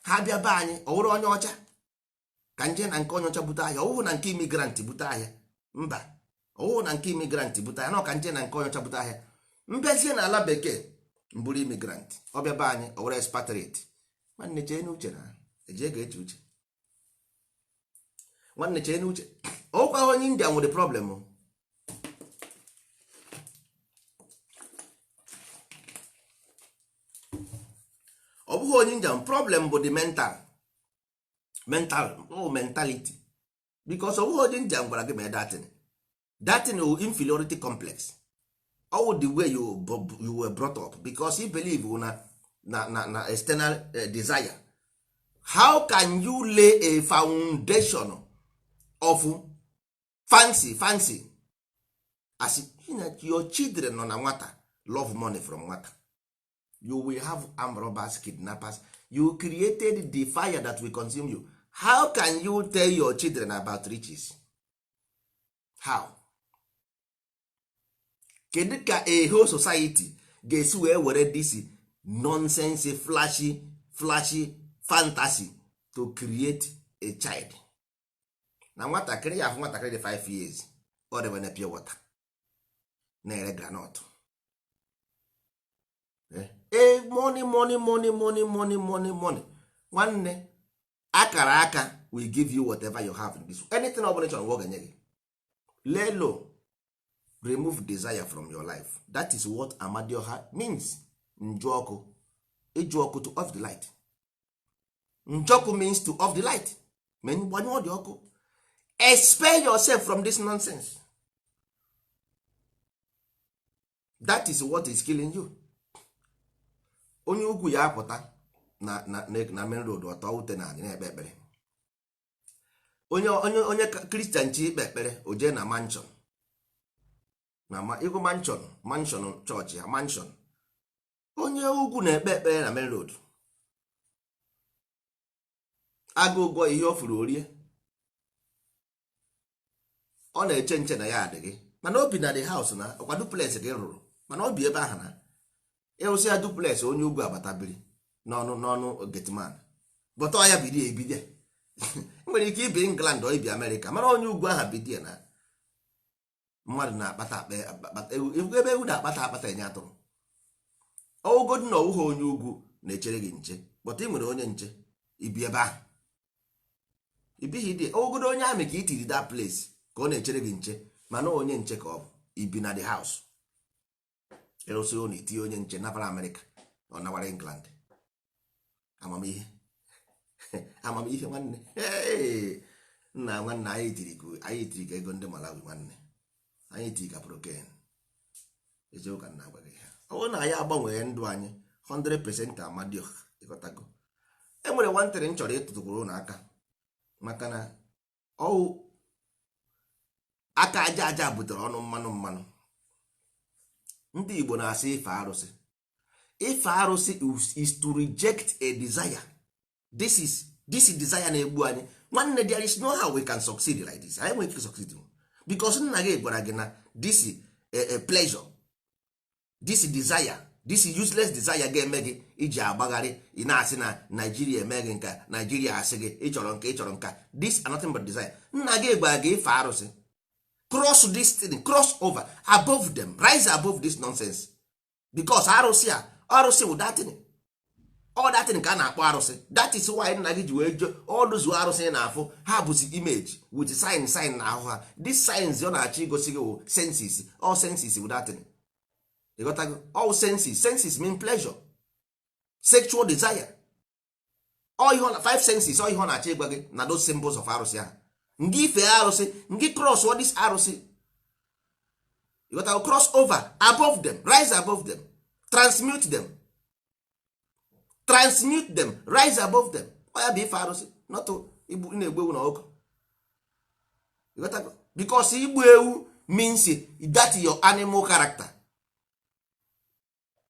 Ha bịa be anyị, ọ wụrụ onye ọcha ka nje na nke onye ọcha bute ahịa, ọwụhụ na nke immigrant bute ahịa. Mba, ọwụhụ na nke immigrant bute ahịa, na ọka nje na nke onye ọcha bute ahịa. Mbịazie n'ala bekee, mbụrụ immigrant, ọbịa be anyị, ọ wụrụ expatriate. Nwanne, chee n'uche na eje ga-eche uche. Nwanne, chee n'uche, ọkwa onye India nwere problem o. Ọ bụghị onye India problem bụ the mental oh, mentality, because ọ bụghị onye India gwara gị mee that thing wụ inferiority complex, all the way you were brought up, because you believe na external desire. How can you lay a foundation of fancy as your children nọ na nwata love money from nwata? You will have armed robbers, kidnappers. You created the fire that will consume you. How can you tell your children about riches? How? Kedu ka a whole society ga-esi wee were this nonsense, flashy flashy fantasy to create a child na nwatakịrị ya afụ nwatakịrị dị 5 years, ọ debe na pure water, na-ere groundnut? Eh, money, money, money, money, money, money, money. Nwanne, akara aka will give you whatever you have in this. Anything ọ bụla ị chọrọ, ọ ga-enye gị. Lay low, remove desire from your life. That is what Amadioha means. Njụ ọkụ, ịjụ ọkụ, to off the light. Njọkụ means to off the light. Ma gbanyụọ dị ọkụ, expel yourself from this nonsense. That is what is killing you. Onye ugwu ya apụta na main road, ọtọ ute na anyị na-ekpe ekpere. Onye Kristian chi ikpe ekpere, o jee na mansion, na ma ịgụ mansion chọọchị ha mansion. Onye ugwu na-ekpe ekpere na main road, agụ ụgwọ ihe o furu orie. Ọ na-eche nche na ya adịghị, mana obi na the house na ọkwa duplex gị rụrụ, mana obi ebe ahụ na ịrụsị ya duplex. Onye ugwu agbata biri n'ọnụ gateman, bụta ya bidi ebide. Nwere ike ibi England ọ ibi Amerịka, mana onye ugwu ahụ bidie na mmadụ na-akpata akpata ewu, ebe ewu na-akpata akpata enye atụrụ. Ọwụgodu na ọwụghị onye ugwu na-echere gị nche, bọta ị nwere onye nche ibi ebe ahụ ibighị dị. Ọwụgodo onye amị ka i tiri that place ka ọ na-echere gị nche, mana onye nche ka ọ bụ ibi na the house. Ịrụsị ụlọ, itinye onye nche, nabara Amerịka, ọ nawara England. Amamihe, amamihe, nwanne. Hey! Nna, nwanne, anyị tiri ka ego ndị Malawi. Nwanne, anyị tiri ka proken. Eziokwu ka nna agwa gị ha. Ọ bụrụ na anyị agbanwee ndụ anyị 100%, Amadioha, ịghọtago? E nwere nwantịrị m chọrọ ịtụtụkwuru ụlọ aka, maka na ọwụ aka aja aja butere ọnụ mmanụ mmanụ. Ndị Igbo na-asị ife arụsị. Ife arụsị is to reject a desire. This is desire na-egbu anyị. Nwanne, there is no how we can succeed like this. Anyị nwere ike succeed because nna gị gwara gị na this a pleasure, this desire, this useless desire ga-eme gị iji agbagharị. Ị na-asị na Naijiria eme gị nka, Naijiria asị gị ịchọrọ nka, ịchọrọ nka. This are nothing but desire. Nna gị gwara gị ife arụsị. Cross this thing, cross over above them, rise above this nonsense, because arụsị a, arụsị wụ that thing. All that thing ka a na-akpọ arụsị. That is why nna gị ji wee jụọ ọdụzuo arụsị ị na-afụ ha bụzi image with sign, sign na ahụ ha. This signs ọ na-achọ igosi gị wụ senses. All senses bụ that thing. Ịghọtago? All senses. Senses mean pleasure, sexual desire. All ihe ọ na five senses, all ihe ọ na-achọ ịgwa gị na those symbols of arụsị ahụ, ngị ife arụsị, ngị cross all this arụsị. Ịghọtago? Cross over above them, rise above them, transmute them, transmute them, rise above them. Ọ ya bụ ife arụsị, not igbu na-egbu ewu na ọkụ. Ịghọtago? Because igbu ewu means that your animal character,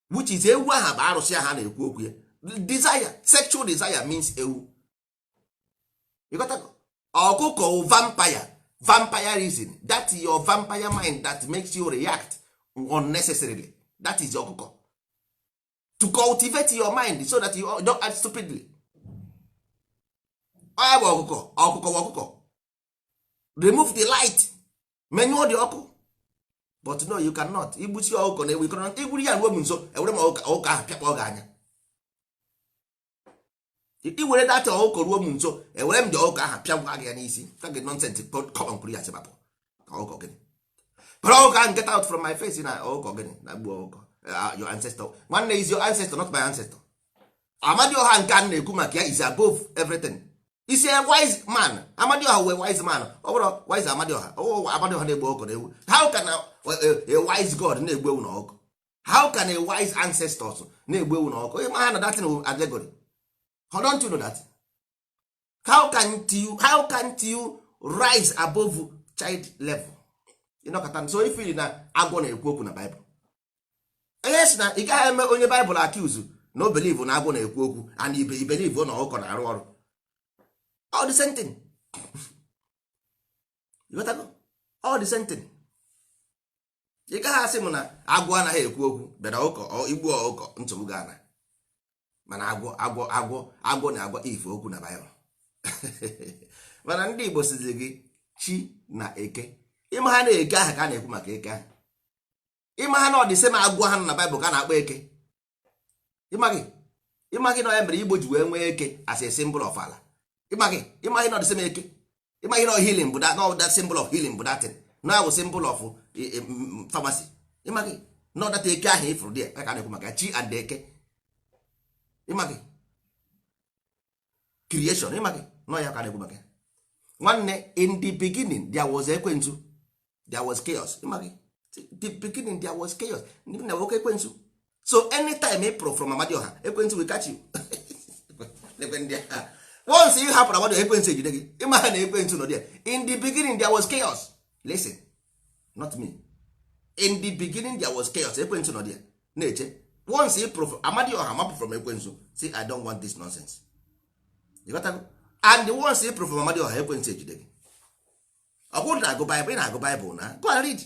which is ewu aha bụ arụsị aha na-ekwu okwu ya. Desire, sexual desire means ewu. Ịghọtago? Ọkụkọ wụ vampire, vampirism. That is your vampire mind that makes you react unnecessarily. That is ọkụkọ, to cultivate your mind so that you don't act stupidly. Ọ ya bụ ọkụkọ. Ọkụkọ bụ ọkụkọ. Remove the light, menyụọ the ọkụ. But no, you cannot igbusi ọkụkọ na ewu. Cannot igburu ya ruo m nso, ewere m ọkụkọ ahụ pịakpọ gị anya. I were data ọkụkọ ruo m nso, ewere m dị ọkụkọ ahụ pịagwa gị ya n'isi ka gị. Nonsense. Come on, kwuru ya sịbapụ ọkụkọ gịnị? But ọkụkọ ahụ, get out from my face. Na ọkụkọ gịnị na gbuo ọkụkọ? Your ancestor, nwanne, is your ancestor, not my ancestor. Amadioha nke a na-ekwu maka ya is above everything, is a wise man. Amadioha wee wise man. Ọ bụrụ wise Amadioha, ọ Amadioha na-egbu ọkụkọ na ewu. How can a wise god na-egbu ewu na ọkụkọ? How can a wise ancestors na-egbu ewu na ọkụkọ? Ịma ha na that thing allegory. How don't you know that? How can't you rise above child level? Ịnọkọta so ifili na agwọ na-ekwu okwu na Bible. Onye si na ị gaghị eme onye Bible accuse na o believe na agwọ na-ekwu okwu, and ibe i believe na ọkụkọ na-arụ ọrụ. All the same thing. You got go? All the same thing. Ị gaghị asị m na agwọ anaghị ekwu okwu, bịara ụkọ igbu ọkụkọ, nsogbu ga-ana. Mana agwọ, agwọ, agwọ, agwọ na-agwa ife okwu na Baịbụl. Mana ndị Igbo sizi gị chi na eke. Ịma ha na eke ahụ ka a na-ekwu maka eke ahụ. Ịma ha na ọ dị same agwọ ha nọ na Baịbụl ka a na-akpọ eke. Ịma gị, ịma gị na ya mere Igbo ji wee nwee eke as a symbol of ala. Ịma gị, ịma gị na ọ dị same eke. Ịma gị na healing bụ that, no, that symbol of healing bụ that thing na bụ symbol of pharmacy. Ịma gị na that eke ahụ ifuru dị ya ka a na-ekwu maka chi and eke. Ịma gị creation. Ịma gị nọ ya ka a na-ekwu maka ya. Nwanne, in the beginning there was ekwensu, there was chaos. Ịma gị, the beginning there was chaos, ndị na nwoke ekwensu. So anytime ị pụrụ from Amadioha, ekwensu will catch you. Once you hapụrụ Amadioha, ekwensu ejide gị. Ịma ha na ekwensu nọ there. In the beginning there was chaos. Listen, not me. In the beginning there was chaos. Ekwensu nọ there na-eche. Once ị pụrụ Amadioha, mapụ from ekwensu, say, "I don't want this nonsense." You got to? And once ị pụrụ from Amadioha, ekwensu ejide gị. Ọ bụrụ na agụ Baịbụl, ị na-agụ Baịbụl na go and read.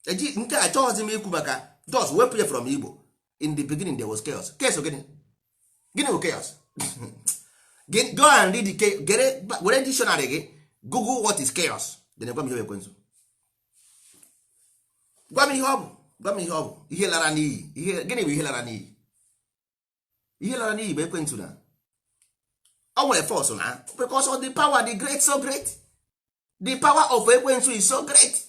Eji nke a chọghịzi m ikwu maka just wepụ ya from Igbo. In the beginning there was chaos. Chaos gịnị? Gịnị bụ chaos? Go and read the gere, were dictionary gị, google what is chaos, then gwa m ihe ekwensu. Gwa m ihe ọ bụ. Gwa m ihe ọ bụ. Ihe lara n'iyi. Ihe gịnị bụ ihe lara n'iyi? Ihe lara n'iyi bụ ekwensu. Na ọ nwere force na because of the power, the great, so great, the power of ekwensu is so great,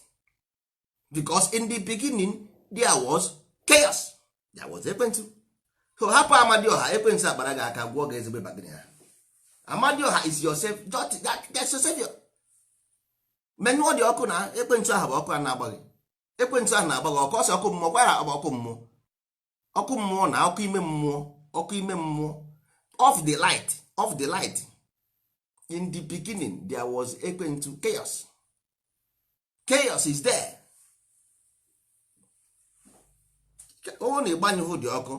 because in the beginning there was chaos, there was ekwensu. So hapụ Amadioha, ekwensu akpara gị aka, gwụọ gị ezigbo ịba. Gịnị ya? Amadioha is your savior. That's your savior. Menyụọ dị ọkụ na ekwensu ahụ bụ ọkụ a na-agba gị. Ekwensu ahụ na-agba gị ọkụ ọsọ, ọkụ mmụọ kwara agba, ọkụ mmụọ, ọkụ mmụọ na ọkụ ime mmụọ, ọkụ ime mmụọ. Off the light, off the light. In the beginning there was ekwensu, chaos. Chaos is there. Ọ na ịgbanyụhụ dị ọkụ,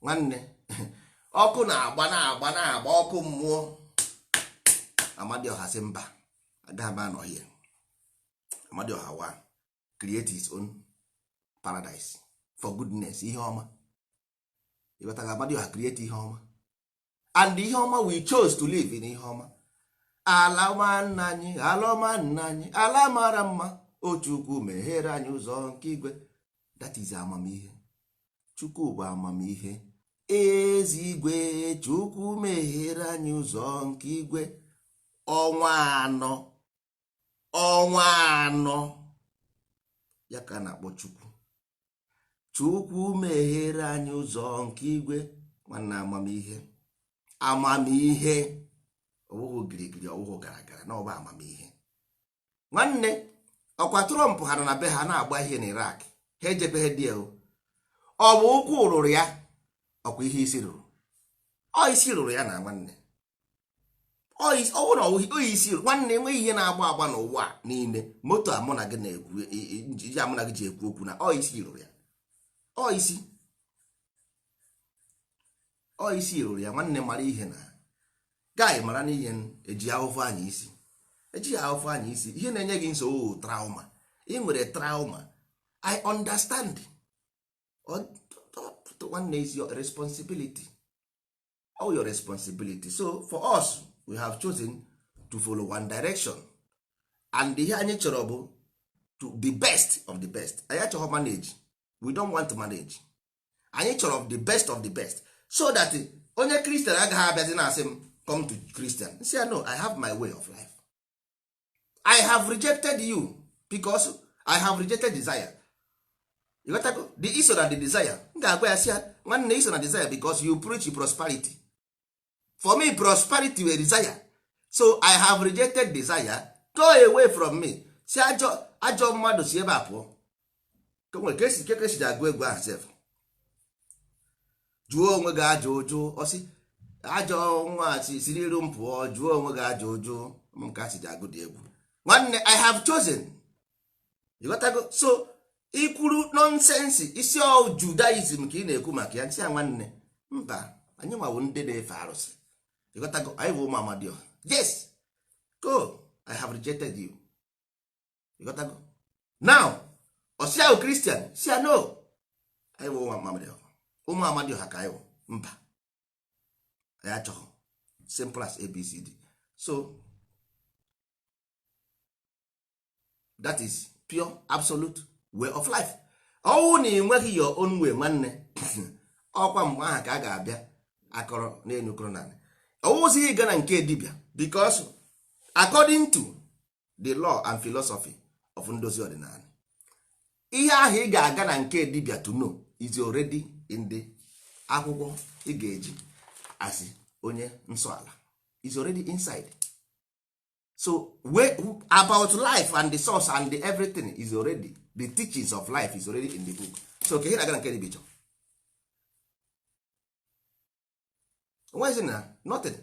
nwanne, ọkụ na-agba, na-agba, na-agba ọkụ mmụọ. Amadioha sị mba, agaghị m anọ here. Amadioha wa create his own paradise for goodness, ihe ọma. Ịghọtara? Amadioha create ihe ọma, and ihe ọma, we chose to live in ihe ọma. Ala ọma nna anyị, ala ọma nna anyị, ala mara mma. O Chukwu, meghere anyị ụzọ nke igwe. That is amamihe. Chukwu bụ amamihe. Ezigwe Chukwu meghere anyị ụzọ nke igwe. Ọnwa 4, ọnwa 4 ya ka a na-akpọ Chukwu. Chukwu meghere anyị ụzọ nke igwe. Nwanne, amamihe, amamihe ọwụhụ girigiri, ọwụhụ gara gara na ọba amamihe. Nwanne, ọkwa Trump ha nọ na be ha na-agba ihe na Iraq, ha ejebeghị die o. Ọ bụ ụkwụ rụrụ ya, ọkwa ihe isi rụrụ, ọ isi rụrụ ya na nwanne. Ọ bụrụ na ọ isi rụrụ nwanne, enweghị ihe na-agba agba n'ụwa niile. Moto a mụ na gị na-ekwu, ji amụ na gị ji ekwu okwu na ọ isi rụrụ ya, ọ isi, ọ isi rụrụ ya. Nwanne, mara ihe na gaị mara na ihe eji ahụfụ anya isi, ejighị ahụfụ anya isi. Ihe na-enye gị nsogbu, trauma ị nwere, trauma. I understand. Nwanne, is your responsibility, all your responsibility. So for us, we have chosen to follow one direction, and ihe anyị chọrọ bụ to the best of the best. Anyị achọghị manage, we don't want to manage. Anyị chọrọ the best of the best, so that onye Christian agaghị abịazi na-asị m, "Come to Christian." Say, "No, I have my way of life. I have rejected you because I have rejected desire." You got go? The iso na the desire, m ga-agwa ya sị ya, "Nwanne, iso na desire because you preach prosperity. For me, prosperity were desire, so I have rejected desire. Go away from me." Si ajọ ajọ mmadụ si ebe a pụọ. Ka nwere ka esi ka esi agụ egwu ahụ sef. Jụọ onwe gị ajọ ụjụ, ọsị ajọ nwa si siri iru m pụọ. Jụọ onwe gị ajọ ụjụ m ka si ji agụ dị egwu. Nwanne, I have chosen. You got go? So ikwuru nonsense isi ọ Judaism ka ị na-ekwu maka ya, nsị ya, "Nwanne, mba, anyị nwawo ndị na-efe arụsị." You got go? Anyị bụ ụmụ Amadioha. Yes, go. I have rejected you. You got go? Now ọsị ahụ Christian si ya, "No, anyị bụ ụmụ Amadioha, ụmụ Amadioha ka anyị bụ. Mba, anyị achọghị." Simple as ABCD. So that is pure absolute way of life. Ọnwụ na ị nweghị your own way, nwanne, ọkwa mgbe ahụ ka a ga-abịa akọrọ n'elu kọrọ naanị ọwụzighị ịga na nke dibịa, because according to the law and philosophy of ndozi ọdịnala, ihe ahụ ị ga-aga na nke dibịa to know is already in the akwụkwọ ị ga-eji asị onye nsọ ala, is already inside. So way about life and the source and the everything is already, the teachings of life is already in the book. So ka ihe na-aga na nke dibịa chọ onwezi na nothing,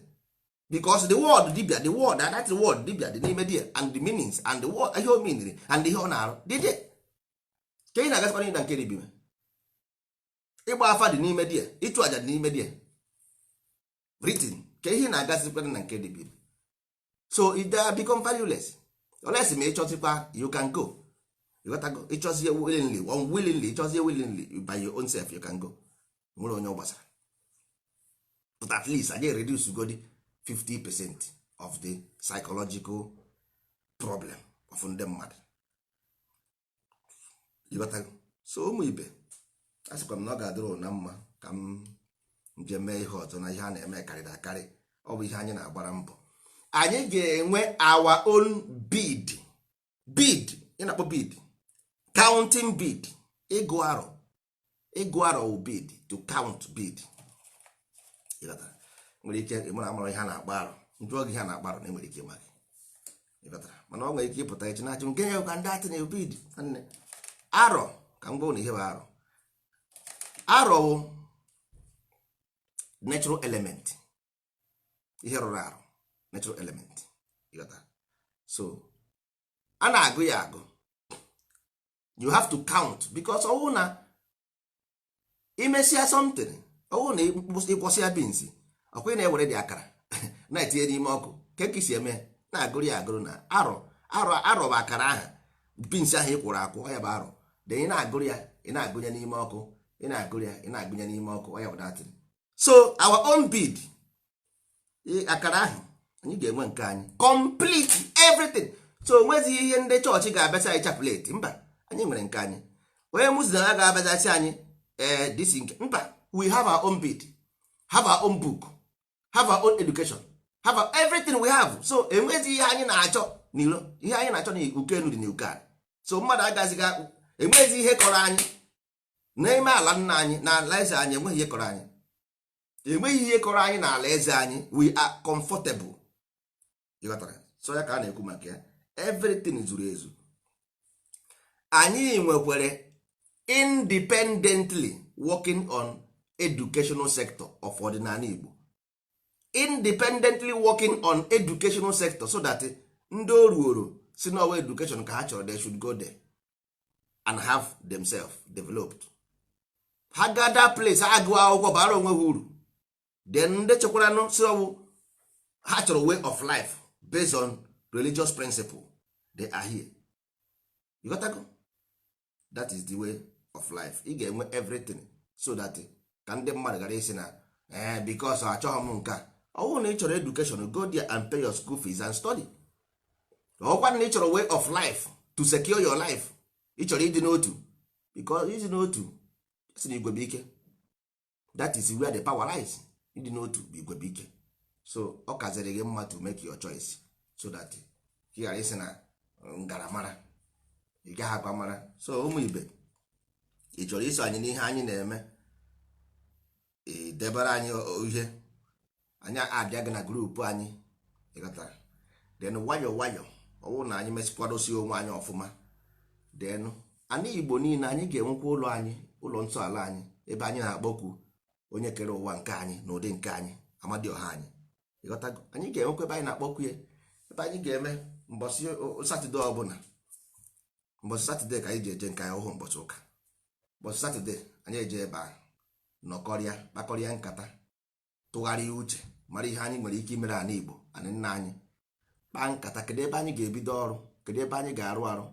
because the word dibia, the word and that word dibia dị n'ime there, and the meanings and the word, ihe o meaniri and ihe ọ na-arụ dị there. Ka ị na-agasịkwa na nke dibia, ịgba afa dị n'ime there, ịchụ aja dị n'ime there written. Ka ihe na-agasịkwa na nke dibia, so it they become valueless unless ma ịchọzikwa, you can go. You got go. Ịchọzie willingly, unwillingly, ịchọzie willingly, by your own self, you can go. Nwere onye ọ gbasara, but at least anyị reduce godi 50% of the psychological problem of ndị mmadụ. You got go? So ụmụ ibe, a sịkwa m na ọ ga-adịrị na mma ka m njem mee ihe ọzọ na ihe a na-eme karịrị akarị. Ọ bụ ihe anyị na-agbara mbọ. Anyị ga-enwe our own bead, bead ị na-akpọ bead, counting bead, ịgụ arọ, ịgụ arọ wụ bead, to count bead. Ịghọtara? Nwere ike ịmara amara ihe a na-akpọ arọ, njụọ gị ihe a na-akpọ arọ na enwere ike ịma gị. Ịghọtara? Mana ọ nwere ike ịpụta echi na-achụ nke ya ka ndị atị na bead. Nwanne, arọ, ka m gwa unu ihe bụ arọ. Arọ wụ natural element, ihe rụrụ arụ, natural element. Ịghọtara? So a na-agụ ya agụ. You have to count, because ọwụ na imesịa something, ọwụ na ịkwọsịa beans, ọkwa ị na-ewere dị akara na-etinye n'ime ọkụ ka esi eme na-agụrụ ya agụrụ na arọ. Arọ, arọ bụ akara ahụ, beans ahụ ị kwụrụ akwụ, ọ ya bụ arọ. Then ị na-agụrụ ya, ị na-agụnye n'ime ọkụ, ị na-agụrụ ya, ị na-agụnye n'ime ọkụ, ọ ya bụ datin. So our own bead, akara ahụ, anyị ga-enwe nke anyị, complete everything. So onwezighị ihe ndị chọọchị ga-abịasị anyị chaplet. Mba, anyị nwere nke anyị. Onye Muslim a ga-abịazasị anyị ee disi nke mba. We have our own bead. Have our own book, have our own education, have our everything we have. So enwezi ihe anyị na-achọ n'iro, ihe anyị na-achọ na ukenu dị n'uke. So mmadụ agaziga, enwezi ihe kọrọ anyị n'ime ala nna anyị na ala eze anyị. Enweghị ihe kọrọ anyị, enweghị ihe kọrọ anyị n'ala eze anyị. We are comfortable. Ịghọtara? So ya ka a na-ekwu maka ya. Everything zuru ezu. Anyị nwekwere independently working on educational sector of ọdịnala Igbo, independently working on educational sector, so that ndị oruoro si n'ọwa education ka ha chọrọ, they should go there and have themselves developed. Ha ga that place, ha agụọ akwụkwọ, bara onwe ha uru. Then ndị chekwaranụ si ọwụ ha chọrọ way of life based on religious principle, they are here. You got to go. That is the way of life. Ị ga-enwe everything so that ka ndị mmadụ ghara isi na ee, because achọghị m nke a. Ọ bụrụ na ị chọrọ education, go there and pay your school fees and study. Ọkwa na ị chọrọ way of life to secure your life, ị chọrọ ịdị n'otu, because ịdị n'otu si na igwe bụ ike. That is where the power lies. Ịdị n'otu bụ igwe bụ ike. So ọ kaziri gị mma to make your choice so that ị ghara isi na ngaramara ị gaghị akwa mara. So ụmụ ibe, ị chọrọ iso anyị n'ihe anyị na-eme, ị debere anyị ihe anyị abịa gị na group anyị. Ịghọtara? Then nwayọ nwayọ, ọ bụrụ na anyị mesịkwadosi onwe anyị ọfụma, then anyị Igbo niile, anyị ga-enwekwa ụlọ anyị, ụlọ nsọ ala anyị, ebe anyị na-akpọku onye kere ụwa nke anyị na ụdị nke anyị, Amadioha anyị. Ịghọtago? Anyị ga-enwekwa ebe anyị na-akpọku ya, ebe anyị ga-eme mbọsị Saturday ọbụla. Mbọsị Saturday ka anyị ji eje nke anyị ọhụụ, mbọsị ụka, mbọsị Saturday anyị eje ebe ahụ, nọkọrịa, kpakọrịa nkata, tụgharịa uche, mara ihe anyị nwere ike imere ala Igbo, anyị nna anyị, kpaa nkata, kedu ebe anyị ga-ebido ọrụ, kedu ebe anyị ga-arụ arụ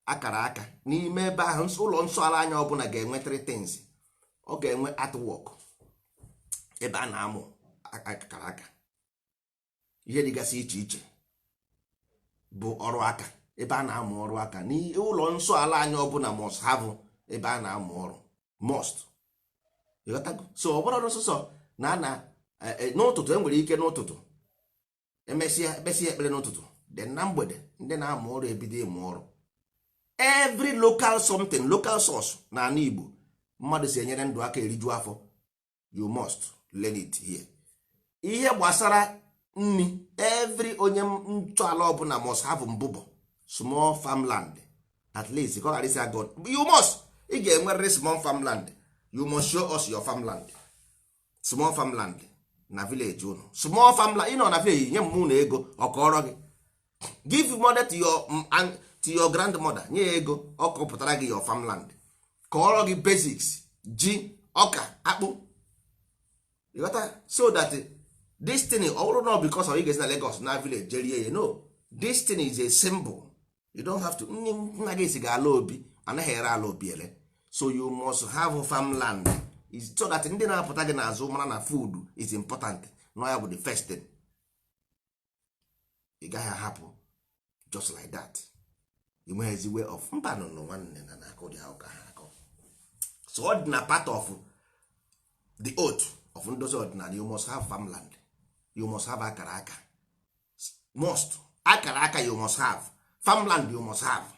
akara aka n'ime ebe ahụ. Ụlọ nsọ ala anyị ọbụla ga-enwe three things. Ọ ga-enwe artwork, ebe a na-amụ akara aka, ihe dịgasị iche iche bụ ọrụ aka, ebe a na-amụ ọrụ aka. N'ụlọ nsọ ala anyị ọbụla must have ebe a na-amụ ọrụ, must. Ịghọtago? So ọ bụrụ ọsụsọ na a na n'ụtụtụ, enwere ike n'ụtụtụ emesịa, ekpesịa ekpere n'ụtụtụ, then na mgbede ndị na-amụ ọrụ ebido ịmụ ọrụ. Every local something, local source na ala Igbo mmadụ si enyere ndụ aka, eriju afọ, you must learn it here. Ihe gbasara nri, every onye ntọala ọbụla must have mbụbọ, small farmland at least, ka ọ ghara isi agụ. You must, ị ga-enwerịrị small farmland. You must show us your farmland, small farmland na village unu, small farmland. Ị nọ na village, nye m na ego ọ kọrọ gị. Give money to your grandmother, nye ya ego, ọ kọpụtara gị your farmland, kọrọ gị basics, ji, ọka, akpụ. Ịghọta? So that this thing, ọ bụrụ na because of ị ga-esi na Lagos na village jerie ya, no. This thing is a symbol. You don't have to. Nne nna gị si ga ala obi, anaghị ere ala obi ere. So you must have farmland is so that ndị na-apụta gị n'azụ mara na food is important. No, ya bụ the first thing. Ị gaghị ahapụ just like that. Ị nweghịzi way of mba nọ nọ nwanne na na-akụ dị ahụ ka ha akọ. So ọ dị na part of the oath of ndozi ọdịnala. You must have farmland, you must have akara aka, must akara aka, you must have farmland, you must have.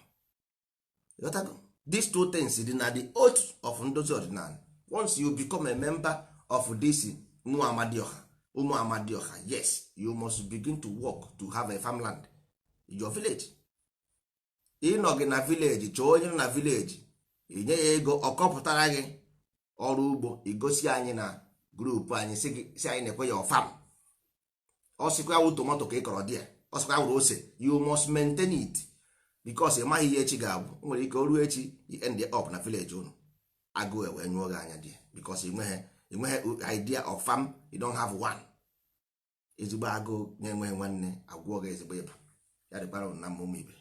You got go? These two things dị na the oath of ndozi ọdịnala. Once you become a member of this ụmụ Amadioha, ụmụ Amadioha, yes, you must begin to work to have a farmland in your village. Ịnọ gị na village, chọọ onye nọ na village, inye ya ego, ọ kọpụtara gị ọrụ ugbo, igosi anyị na group anyị, si anyị na-ekwe ya farm. Ọ sịkwa wụ tomato ka ị kọrọ dị ya, ọ sịkwa wụrụ ose, you must maintain it, because ị maghị ihe echi ga-abụ. O nwere ike o ruo echi, you end up na village unu, agụụ ewee nyụọ gị anya dị, because ị nweghị idea of farm, you don't have one. Ezigbo agụụ na-enweghị nwanne agwụọ gị ezigbo ịba. Ya dịkwara unu na mma, ụmụ ibe.